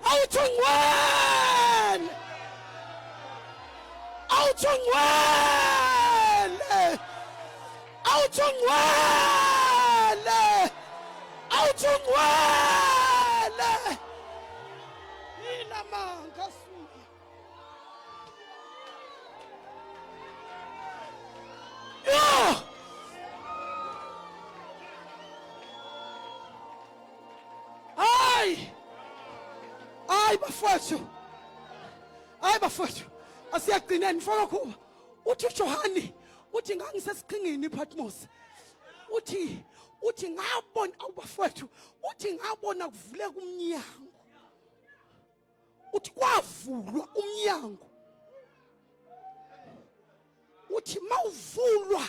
Awuthi ungcwele, awuthi ungcwele, awuthi ungcwele, awuthi ungcwele. Yinamanga suya. Yo! Hayi! Hayi bafowethu. Hayi bafowethu. Asiyagcineni mfaka khuba. Uthi uJohani uthi ngangisesiqhingini iPatmos. Uthi ngabona awubafowethu, uthi ngabona kuvuleka umnyango. Uthi kwavulwa umnyango. Uthi mawuvulwa,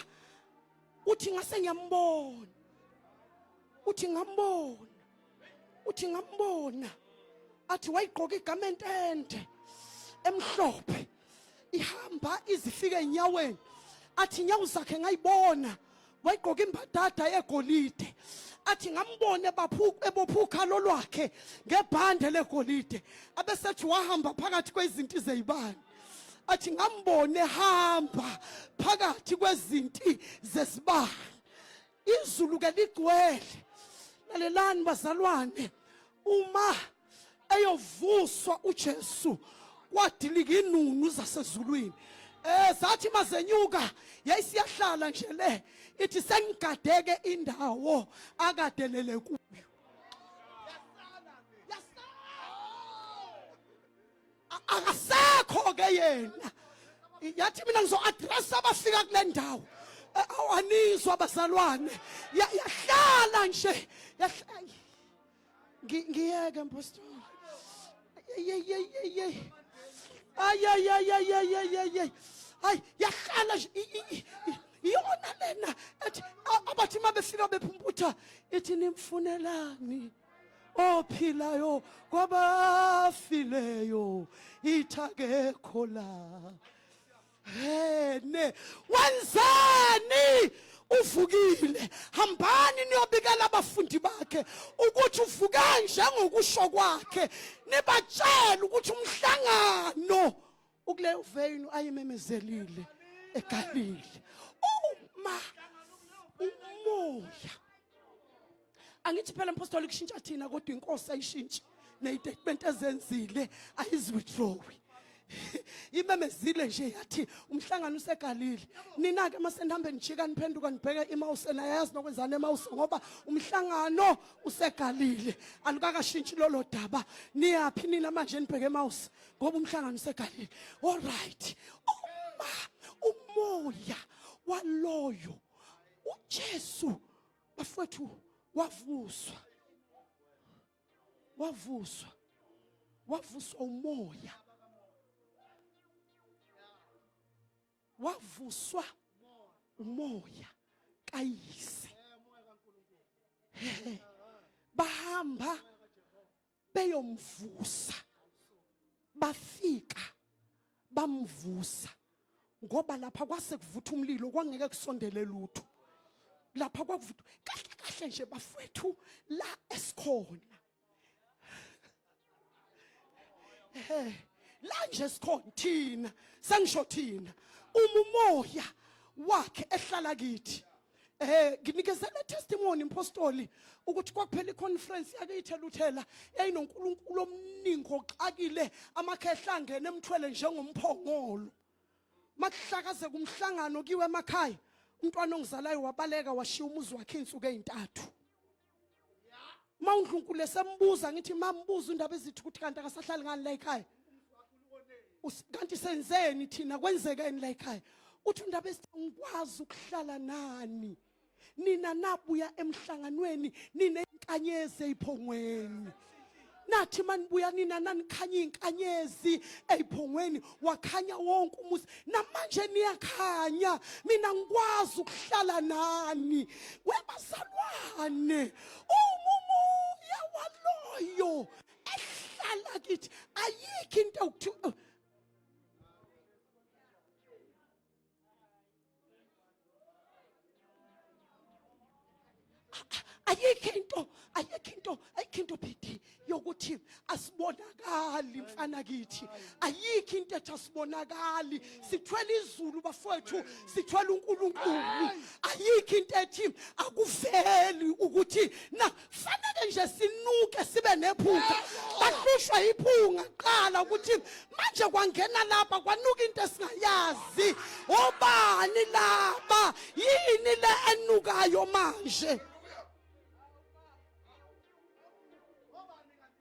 uthi ngase ngiyambona, uthi ngambona, uthi ngambona. Athi wayigqoka igament ende emhlophe, ihamba izifike enyaweni. Athi inyawo zakhe ngayibona, wayigqoka imbadada yegolide. Athi ngambone ebopha ukhalo lwakhe ngebhande legolide. Abesethi wahamba phakathi kwezinti zeyibani. Athi ngambone ehamba phakathi kwezinti zesibani. Izulu ke ligcwele. Lalelani bazalwane, uma eyovuswa uJesu kwadilika inunu zasezulwini. Zathi mazenyuka yayisiyahlala nje le, ithi sengigadeke indawo akadelele kuyo. Akasekho. Akasekho ke yena. Yathi mina ngizo address abafika kule ndawo. Eh, awanizwa abazalwane. Yahlala nje. Yahlala. Ngiyeke mpostoli. Ye ye ye ye. Ay ay ay ay ay ay ay ay. Ay yahlala nje iyona lena ethi abathi mabefika bephumputha ithi nimfunelani ophilayo kwabafileyo ithakekho la hene wenzeni uvukile hambani niyobikela abafundi bakhe ukuthi uvuke njengokusho kwakhe nibatshele ukuthi umhlangano ukuleyo veyini ayimemezelile eGalile uma umoya angithi phela mpostoli kushintsha thina kodwa inkosi ayishintshi neyitatement ezenzile ayiziwithdrawi imemezile nje yathi umhlangano usegalile nina ke masenihambe nijika niphenduka nibheke imawuse nayazi nokwenzani emawuse ngoba umhlangano usegalile alukakashintshi lolo daba niyaphi nina manje nibheke emawuse ngoba umhlangano usegalile all right uma umoya waloyo uJesu bafowethu wavuswa wavuswa wavuswa umoya wavuswa umoya kayise bahamba beyomvusa bafika bamvusa ngoba lapha kwase kuvutha umlilo kwangeke kusondele lutho lapha kwakuvutha kahle kahle nje bafwethu la esikhona eh la nje sikhona thina sengisho thina uma umoya wakhe ehlala kithi Eh nginikezela testimony mpostoli ukuthi kwakuphela iconference yake itheluthela yayinoNkulunkulu omningi oxakile amakhehla angene emthwele njengomphongolo makuhlakazeka umhlangano kiwe emakhaya umntwana ongizalayo wabaleka washiya umuzi wakhe insuku ezintathu uma uNkulunkulu esembuza ngithi mambuza indaba ezithi ukuthi kanti akasahlali ngani la ekhaya kanti senzeni thina kwenzekeni la ekhaya uthi undaba ezithi ngikwazi ukuhlala nani nina nabuya emhlanganweni ninenkanyezi eyiphongweni nathi manibuya nina nanikhanya izinkanyezi eziphongweni wakhanya wonke umuzi namanje niyakhanya mina ngikwazi ukuhlala nani webazalwane uma umoya waloyo ehlala kithi ayikho into okuthiwa ayikho into ayikho into ayikho into phidi yokuthi asibonakali mfana kithi ayikho into ethi asibonakali sithwele izulu bafowethu sithwele uNkulunkulu ayikho into ethi akuveli ukuthi na fanele nje sinuke sibe nephunga bahlushwa iphunga qala ukuthi manje kwangena lapha kwanuka into esingayazi obani laba yini le enukayo manje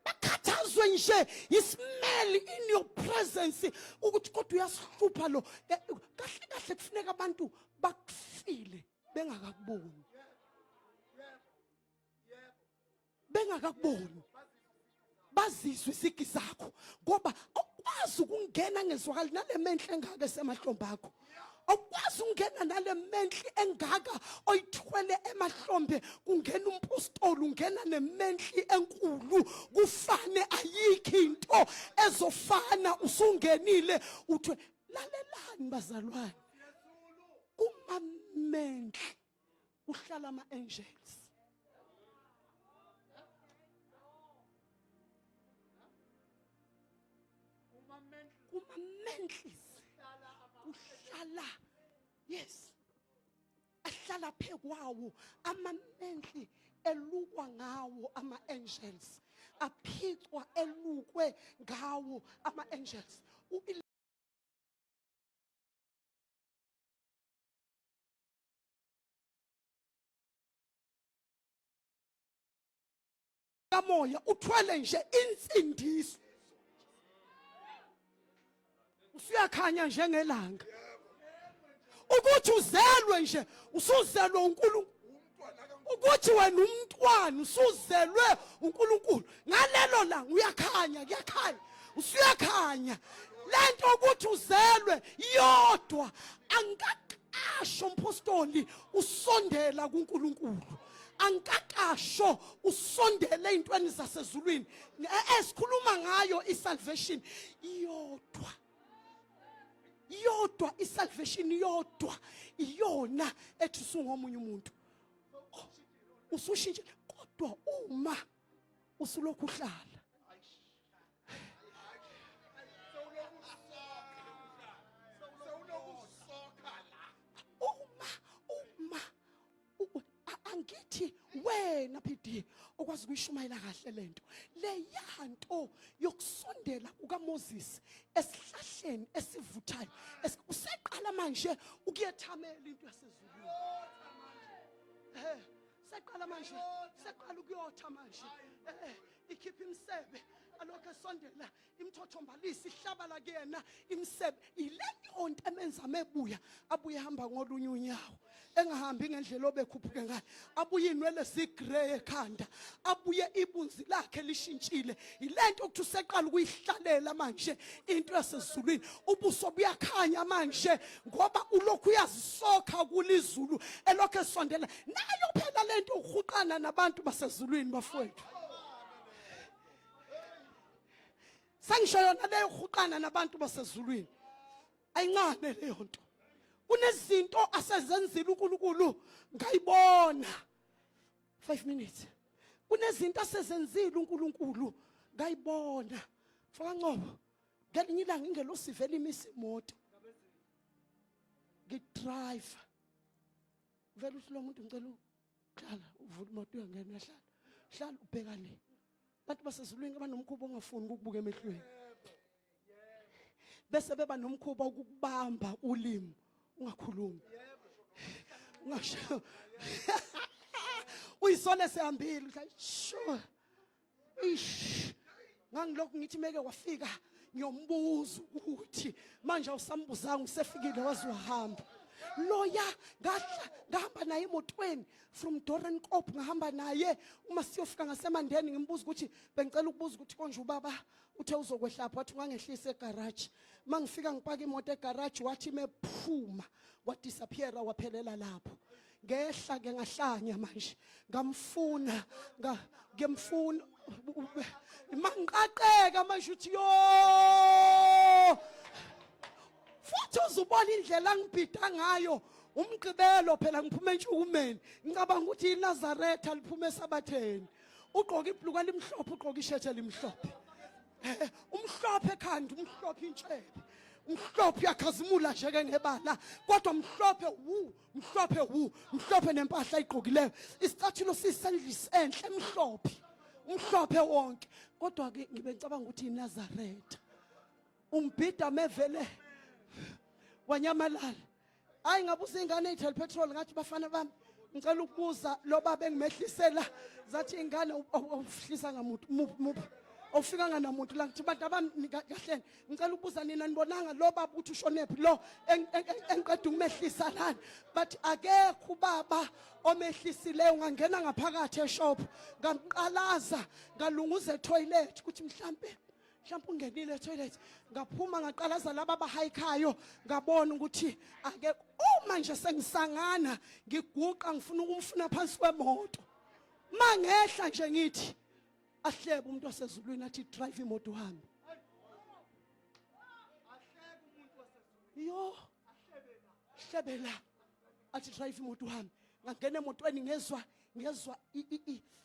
bakhathazwe nje ismell in your presence ukuthi kodwa uyasihlupha lo eh, kahle kahle kufuneka abantu bakufile bengakakuboni bengakakuboni bazizwe isigi sakho ngoba awukwazi ukungena ngezwakali nale menhle engaka esemahlombe akho awukwazi ukungena nale menhli engaka oyithwele emahlombe kungena umpostoli ungena nemenhli enkulu kufane ayikho into ezofana usungenile uthwe lalelani bazalwane kumamenhli kuhlala ama-angels kuma-mantles kuhlala yes ahlala phekwawo ama-mantle elukwa ngawo ama-angels aphicwa elukwe ngawo ama-angels kamoya uthwele nje insindiso Usuyakhanya njengelanga. Ukuthi uzelwe nje, usuzelwe uNkulunkulu. Ukuthi wena umntwana usuzelwe uNkulunkulu. Ngalelo langa uyakhanya, kuyakhanya. Usuyakhanya. Lento ukuthi uzelwe yodwa angikakasho umpostoli usondela kuNkulunkulu. Angikakasho usondele ezintweni zasezulwini. Esikhuluma ngayo isalvation iyodwa. Yodwa isalvation yodwa iyona ethi usungomunye umuntu. Usushintshile kodwa uma usulokhu uhlala uma uma angithi wena PD okwazi ukuyishumayela kahle lento leyanto yokusondela kukaMoses esihlahleni esivuthayo useqala manje ukuyethamela into yasezulwini. Eh, seqala manje, seqala ukuyotha manje. Eh, ikhipha imisebe alokho esondela imthothombalisa ihlaba la kuyena imisebe ileyo nto emenza mebuya abuye ehamba ngolunye unyawo engahambi ngendlela obekhuphuke ngayo, abuye inwele zigrey ekhanda, abuye ibunzi lakhe lishintshile. Ilento ukuthi useqala ukuyihlalela manje into yasezulwini, ubuso buyakhanya manje ngoba ulokhu uyazisokha kulizulu elokhu esondela nayo. Phela lento uhuqana nabantu basezulwini bafowethu, sengisho yona leyo uhuqana nabantu basezulwini ayincane leyo nto. Kunezinto asezenzile uNkulunkulu ngayibona. 5 minutes. Kunezinto asezenzile uNkulunkulu ngayibona. Mfoka Ngcobo, ngelinye ilanga ingelosi ivele imisa imoto, ngidrive, vele uthi lo muntu, ngicela uhlala, uvula imoto, uyangena, uyahlala, hlala, ubheka le. Abantu basezulwini abanomkhuba ongafuni ukukubuka emehlweni, bese beba nomkhuba ukukubamba ulimi ungakhulumi, ungasho uyisole sehambile. Sure, ish, ngangilokhu ngithi meke wafika ngiyombuza ukuthi manje awusambuzanga, usefikile waze wahamba loya. Ngahla ngahamba naye emotweni from Doornkop, ngahamba naye uma siyofika ngasemandeni, ngimbuza ukuthi bengicela ukubuza ukuthi konje ubaba uthe uzokwehlapha. Wathi ungangehlisa egarage. Mangifika ngipaka imoto egarage, wathi mephuma wadisappear, waphelela lapho. Ngehla ke ngahlanya manje, ngamfuna, ngimfuna, mangiqaqeka manje uthi yo, futhi uzubona indlela angibhida ngayo. Umgqibelo phela ngiphuma entshukumeni, ngicabanga ukuthi iNazaretha liphuma esabatheni. Ugqoka ibhluku elimhlophe, ugqoka ishethe elimhlophe, umhlophe ekhanda, umhlophe intshebe, umhlophe uyakhazimula nje ke ngebala, kodwa mhlophe wu, mhlophe wu, mhlophe nempahla ayigqokileyo, isicathulo sisendlisi enhle, emhlophe, umhlophe wonke. Kodwa ke ngibe ngicabanga ukuthi iNazaretha umbhida mevele wanyamalala. Hayi, ngabuza ingane eyithela petrol, ngathi, bafana bami, ngicela ukubuza lo baba engimehlisela. Zathi ingane, awuhlisa ngamuntu muphi, awufikanga namuntu la. Ngithi, bantu abami, kahleni, ngicela ukubuza, nina nibonanga lo baba ukuthi ushonephi, lo engiqeda ukumehlisa lana? Bathi akekho ubaba omehlisileyo. Ungangena ngaphakathi eshop, ngamqalaza, ngalunguza etoilet ukuthi mhlampe ungenile etoilet, ngaphuma ngaqalaza laba abahayikhayo, ngabona ukuthi ake uma nje sengisangana ngiguqa ngifuna ukumfuna phansi kwemoto, mangehla nje ngithi ahlebe umuntu wasezulwini, athi drive imoto uhambe. Yo, hlebe la, athi drive imoto uhambe. Ngangena emotweni, ngezwa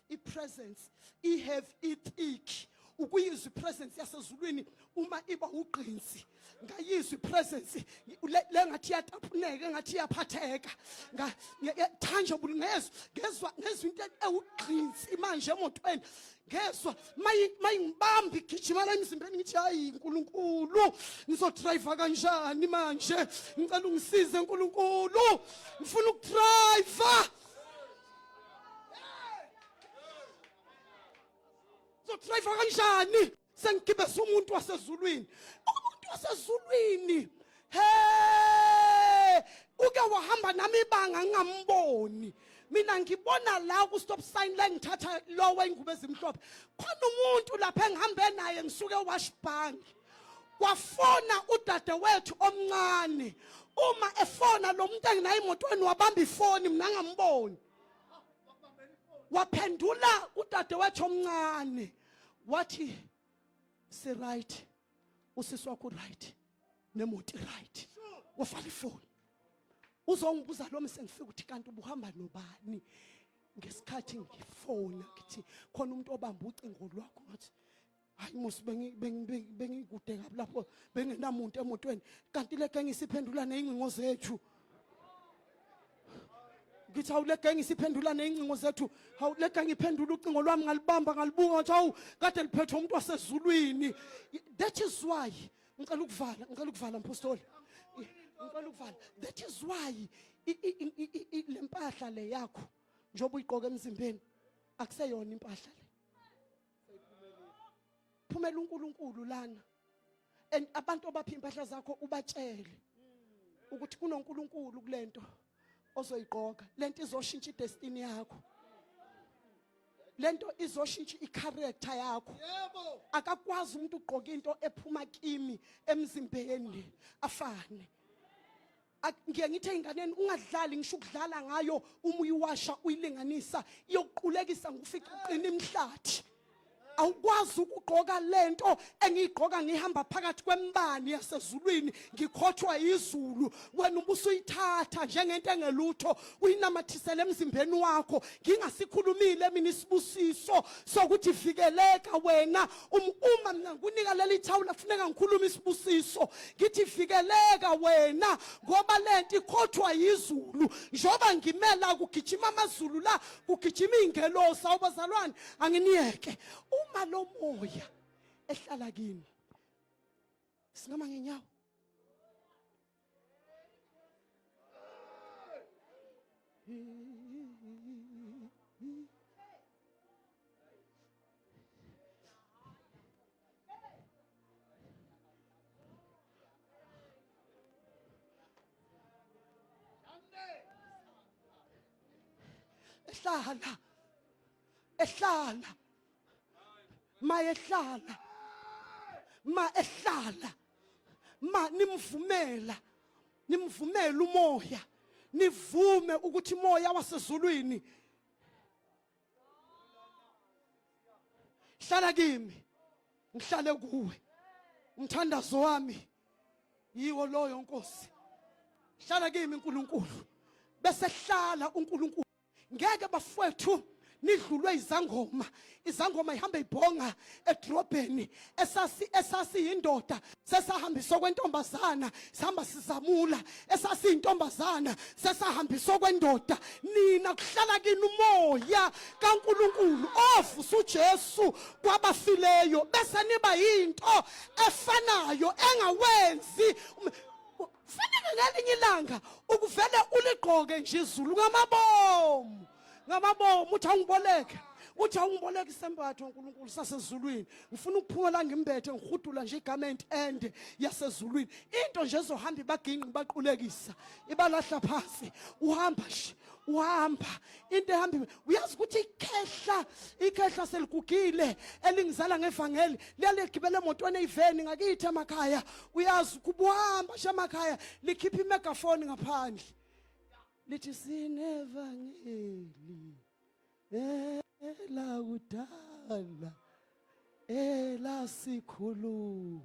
i-presence i-have i-thick, ukuyizwa i-presence yasezulwini uma iba ugqinsi. Ngayizwa i-presence le ngathi iyatapuneka, engathi iyaphatheka, tangible. Ngezwa into ewugqinsi manje emotweni, ngezwa mayingibamba igijima la emzimbeni. Ngithi, hayi Nkulunkulu, ngizodrive kanjani manje? Ngicela ungisize Nkulunkulu, ngifuna ukudrive. Ngizodrive kanjani sengigibeza umuntu wasezulwini? Umuntu wasezulwini. Ezulwini. Hey, uke wahamba nami ibanga ngingamboni. Mina ngibona la ku stop sign la ngithatha lowo ingubo ezimhlophe. Khona umuntu lapha engihambe naye ngisuke wash bank. Kwafona udadewethu omncane. Uma efona lo muntu enginaye emotweni wabamba ifoni mina ngamboni. Waphendula udadewethu omncane wathi si right usisi wakho right nemoto right wavala ifoni uzongibuza lo mse ngifika ukuthi kanti ubuhamba nobani ngesikhathi ngifona ngithi khona umuntu obamba ucingo lwakho ngathi hayi musi bengikude kabi lapho bengenamuntu emotweni kanti le genge isiphendula neyingcingo zethu ngithi hawu le genge isiphendula neyingcingo zethu hawu le genge iphendula ucingo lwami ngalibamba ngalibuka ngathi hawu kade liphethwe umuntu wasezulwini. That is why ngicela ukuvala, ngicela ukuvala mpostoli, ngicela ukuvala. That is why le mpahla le yakho njengoba uyigqoka emzimbeni akuseyona impahla le. Phumela uNkulunkulu lana and abantu obapha impahla zakho ubatshele ukuthi kunoNkulunkulu kulento ozoyigqoka. Lento izoshintsha idestiny yakho, lento izoshintsha icharacter yakho. Akakwazi umuntu ugqoka into ephuma kimi emzimbeni afane. Ngiye ngithi ey'nganeni ungadlali ngisho ukudlala ngayo, uma uyiwasha uyilinganisa iyokuqulekisa ngokufica uqina imihlathi. Awukwazi ukugqoka lento engiyigqoka ngihamba phakathi kwembani yasezulwini ngikhothwa izulu, wena ubusuyithatha njengento engelutho uyinamathisele emzimbeni wakho. Ngingasikhulumile mina isibusiso sokuthi vikeleka wena. Uma mina ngikunika leli thawula kufuneka ngikhulume isibusiso ngithi vikeleka wena ngoba lento ikhothwa yizulu. Njengoba ngimela kugijima amazulu la kugijima iy'ngelosi. Awubazalwane anginiyeke uma lo moya ehlala kimi singama ngenyawo. Ehlala ehlala mayehlala ma ehlala ma nimvumela, nimvumela umoya, nivume ukuthi umoya wasezulwini hlala kimi ngihlale kuwe. Umthandazo wami yiwo loyo, Nkosi, hlala kimi uNkulunkulu, bese hlala uNkulunkulu. Ngeke bafowethu nidlulwe izangoma. Izangoma ihambe ibhonga edrobheni, esasi esasiyindoda sesahambiswa kwentombazana, sihamba sizamula, esasiyintombazana sesahambiswa kwendoda. Nina kuhlala kini umoya kaNkuluNkulu ovusa uJesu kwabafileyo, bese niba yinto efanayo engawenzi. Fanele ngelinye ilanga ukuvele uligqoke nje izulu ngamabomu, ngamabomu, uthi awungiboleke, uthi awungiboleke isembatho uNkulunkulu sasezulwini, ngifuna ukuphuma la ngimbethe ngihudula nje igarment ende yasezulwini, into nje ezohamba ibaginqi baqulekisa ibalahla phansi. Uhamba nje uhamba into ehamba, uyazi ukuthi ikhehla, ikhehla seligugile elingizala ngevangeli liyaligibela emotweni eyiveni ngakithi emakhaya. Uyazi kubuhamba nje emakhaya likhipha imegafoni ngaphandle lithi sinevangeli elakudala elasikhulu.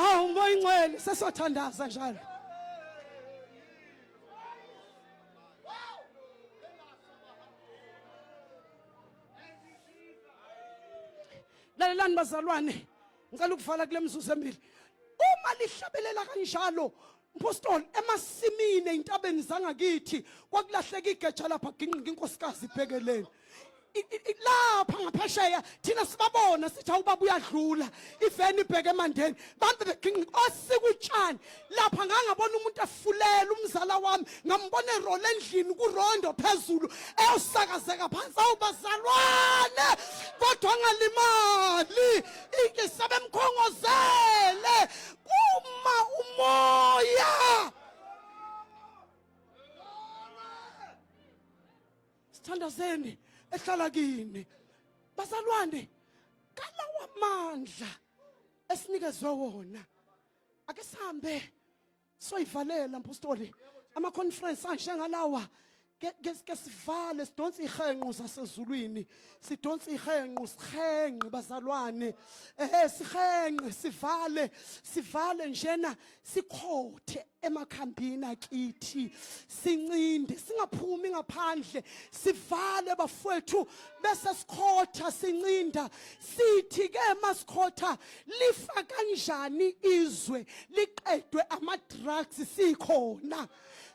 Awu Moya Ingcwele, sesothandaza njalo. Lalelani bazalwane, ngicela ukuvala kule mizuzu emibili. Uma lihlabelela kanjalo Mpostoli, emasimini eintabeni zangakithi kwakulahleka igeja lapha ginqika inkosikazi ibhekeleni. Lapha ngaphesheya thina sibabona sithi awubaba uyadlula, iveni ibheke emandeni, bambe beginqa osika utshani. Lapha ngangabona umuntu efulela umzala wami, ngambona erola endlini kurondo phezulu eyosakazeka phansi. Awubazalwane, kodwa angalimali, ike sabemkhongozele kuma umoya. Sithandazeni ehlala kini bazalwane, kalawa mandla esinikezwe wona. Ake sihambe soyivalela mpostoli ama conference anjengalawa, ke sivale, sidonse ihenqu zasezulwini, sidonse ihenqu, sihenqe bazalwane, sihenqe, sivale, sivale njena, sikhothe emakhambini akithi, sincinde, singaphumi ngaphandle, sivale bafowethu, bese sikhotha, sincinda, sithi ke masikhotha, lifa kanjani izwe liqedwe ama drugs sikhona?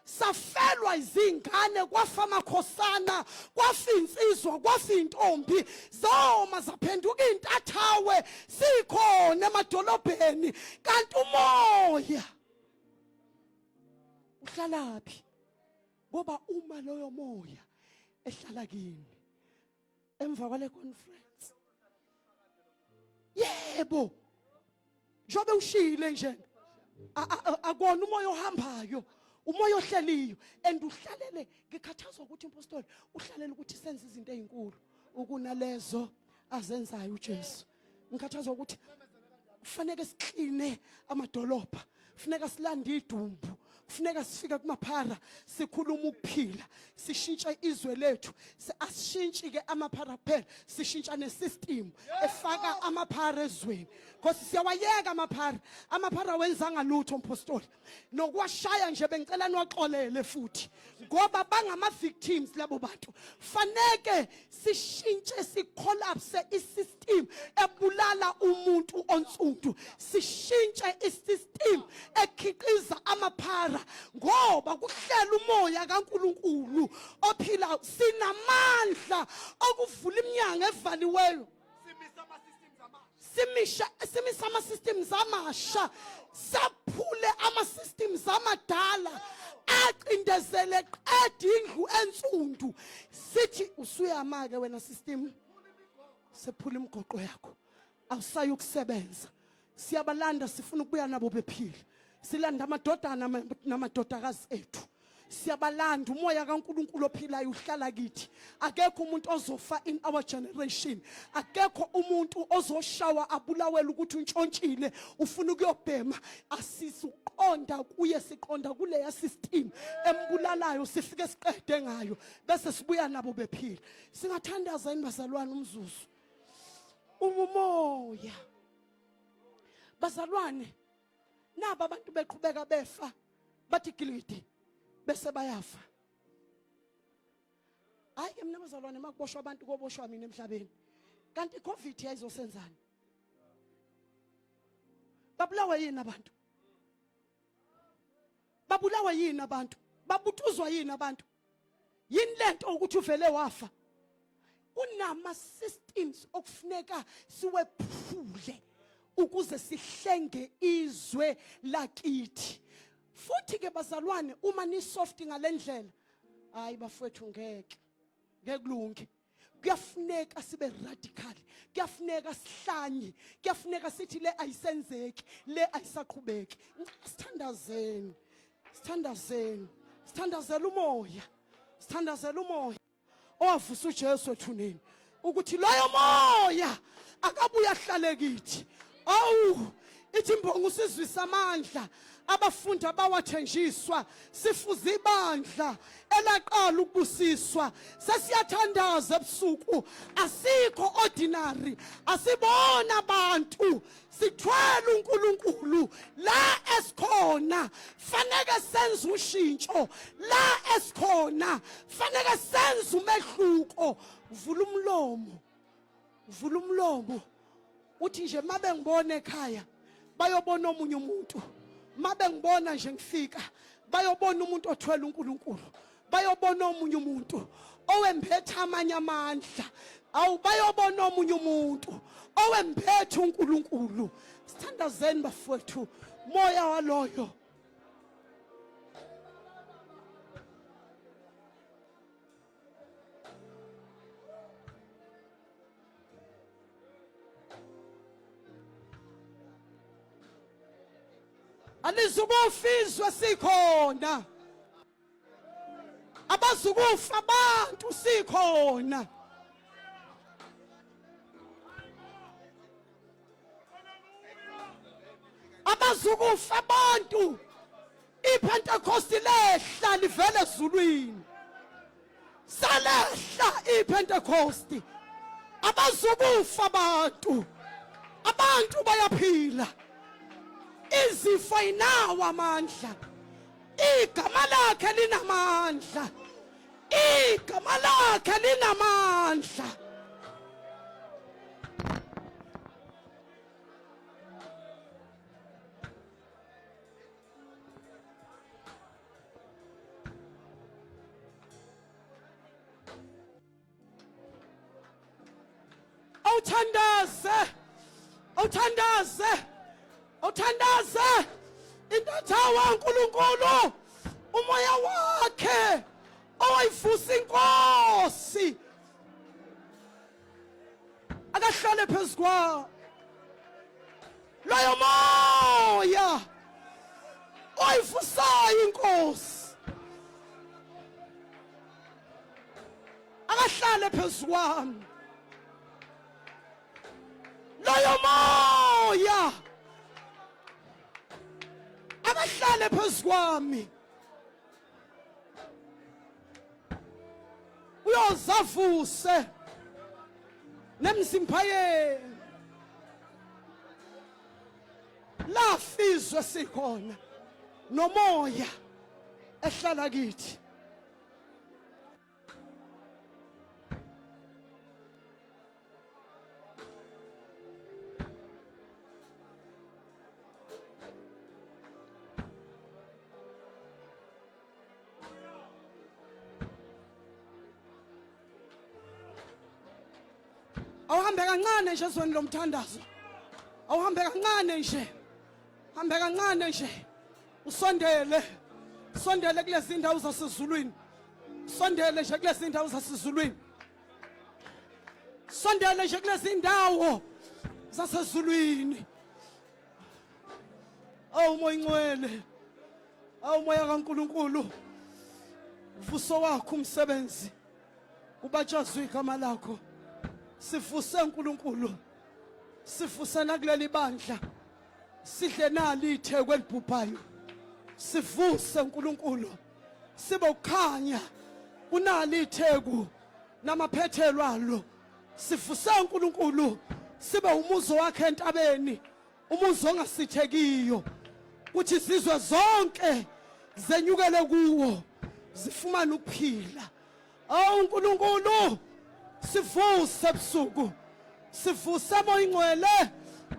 Safelwa izingane, kwafa amakhosana, kwafa insizwa, kwafa intombi, zoma zaphenduka intathawe sikhona emadolobheni. Kanti umoya uhlalaphi? Ngoba uma loyo moya ehlala kini emva kwale conference, yebo, njobe ushile nje, akona umoya ohambayo, umoya ohleliyo and uhlalele. Ngikhathazwa ukuthi impostoli uhlalele ukuthi senze izinto ezinkulu ukunalezo azenzayo uJesu. Ngikhathazwa ukuthi kufanele sikline amadolobha, kufuneka silande idumbu, kufuneka sifike kumaphara, sikhuluma ukuphila, sishintshe izwe lethu. Asishintshi ke amaphara kuphela, sishintsha nesystem efaka amaphara ezweni, because siyawayeka amaphara. Amaphara wenzanga lutho mpostoli, nokuwashaya nje bengicela niwaxolele futhi, ngoba bangama victims labo bantu. Faneke sishintshe, sicollapse isystem ebulala umuntu onsundu, sishintshe isystem ekhiqiza amaphara, ngoba kuhlela umoya kaNkuluNkulu ophila. Sinamandla okuvula iminyango evaliweyo, simisha, simisa ama-systems amasha, saphule ama-systems amadala acindezele qeda indlu ensundu. Sithi usuyama-ke wena system, sephula imigoqo yakho, awusayi ukusebenza. Siyabalanda, sifuna ukubuya nabo bephila, silanda amadodana namadodakazi ethu, siyabalanda. Umoya kaNkuluNkulu ophilayo uhlala kithi. Akekho umuntu ozofa in our generation, akekho umuntu ozoshawa abulawela ukuthi untshontshile, ufuna ukuyobhema. Asisuqonda kuye, siqonda kuleya system embulalayo, sifike siqede ngayo bese sibuya nabo bephila. Singathandaza yini bazalwane umzuzu? Umumoya bazalwane, naba abantu beqhubeka befa, bathi gilidi bese bayafa. Hayi ke mina bazalwane, makuboshwa abantu koboshwa mina emhlabeni. Kanti iCovid yayizosenzani? Babulawa yini abantu? Babulawa yini abantu? Babutuzwa yini abantu? Yini lento ukuthi uvele wafa? Kunama systems okufuneka siwephule ukuze sihlenge izwe lakithi. Futhi ke bazalwane, uma ni soft ngalendlela, hayi bafowethu, ngeke kulunge. Kuyafuneka sibe radical, kuyafuneka sihlanye, kuyafuneka sithi le ayisenzeki, le ayisaqhubeki. Sithandazeni, sithandazeni, sithandazela umoya, sithandazela umoya owavusa uJesu ethuneni, ukuthi loyo moya akabuye ahlale kithi. Awu, ithi imbongo, usizwisa amandla abafundi abawathenjiswa, sifuze ibandla elaqala ukubusiswa. Sesiyathandaza ebusuku, asikho ordinary, asibona abantu, sithwele uNkulunkulu. La esikhona faneke senze ushintsho, la esikhona faneke senze umehluko. Vula umlomo, vula umlomo, uthi nje mabe ngibona ekhaya bayobona omunye umuntu, mabe ngibona nje ngifika bayobona umuntu othwele uNkulunkulu, bayobona omunye umuntu owembethe amanye amandla. Awu, bayobona omunye umuntu owembethe uNkulunkulu. Sithandazeni bafowethu, moya waloyo. Alizukufa izwe sikhona, abazukufa abantu sikhona. Abazukufa abantu, iPentecost lehla livele ezulwini, salehla iPentecost. Abazukufa abantu, abantu bayaphila. Izifo inawo amandla, igama lakhe linamandla, igama lakhe linamandla. Awuthandaze, awuthandaze, awuthandaze. Intathawa uNkulunkulu, umoya wakhe owayivusa inkosi akahlale phezu kwawo loyo moya oyivusayo inkosi, akahlale phezu kwami loyo moya, akahlale phezu kwami. Uyozavuse nemizimba yenu, lafizwe sikhona nomoya ehlala kithi. Awuhambe kancane nje ezweni lomthandazo, awuhambe kancane nje, hambe kancane nje, usondele, sondele kulezi ndawo zasezulwini, sondele nje kulezi ndawo zasezulwini, sondele nje kulezi ndawo zasezulwini. Awu moya ingcwele, awu moya kaNkuluNkulu, vuso wakho umsebenzi kubatshazwe igama lakho. Sifuse uNkulunkulu, sifuse nakuleli bandla, sidle nali itheko elibhubhayo. Sivuse uNkulunkulu, sibe ukukhanya kunali itheku namaphethelo alo. Sivuse uNkulunkulu, sibe umuzi wakhe entabeni, umuzi ongasithekiyo, kuthi izizwe zonke zenyukele kuwo zifumane ukuphila. Awu uNkulunkulu, sivuse ebusuku, sivuse moya ingcwele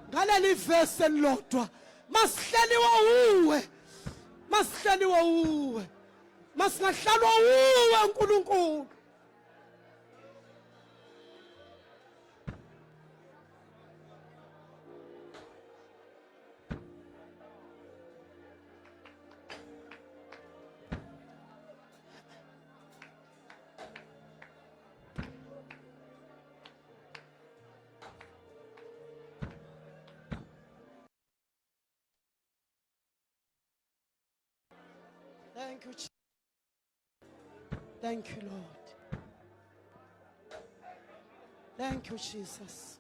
ngaleli vesi elilodwa. Masihleliwe uwe, masihleliwe uwe, masingahlalwa uwe uNkulunkulu. Thank you. Thank you, Lord. Thank you, Jesus.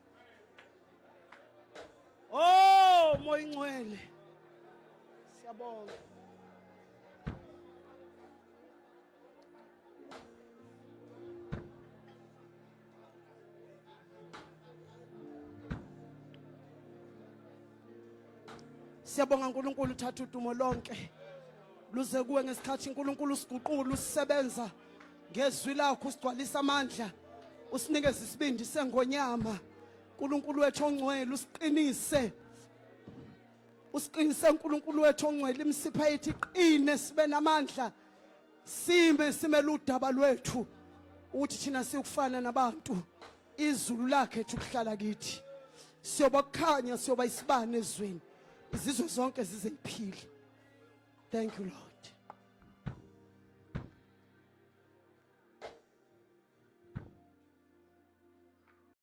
Oh, moya ingcwele. Siyabonga. Siyabonga uNkulunkulu, uthatha udumo lonke luze kuwe ngesikhathi uNkulunkulu usiguqula, usisebenza ngezwi lakho, usigcwalisa amandla, usinikeze isibindi sengonyama. uNkulunkulu wethu ongcwele, usiqinise, usiqinise uNkulunkulu wethu ongcwele, imisipha yethu iqine, sibe namandla, sime simele udaba lwethu. Ukuthi thina siyokufana nabantu izulu lakhe ethu kuhlala kithi. Siyoba kukhanya siyoba isibane ezweni. Izizwe zonke zize iphile. Thank you Lord.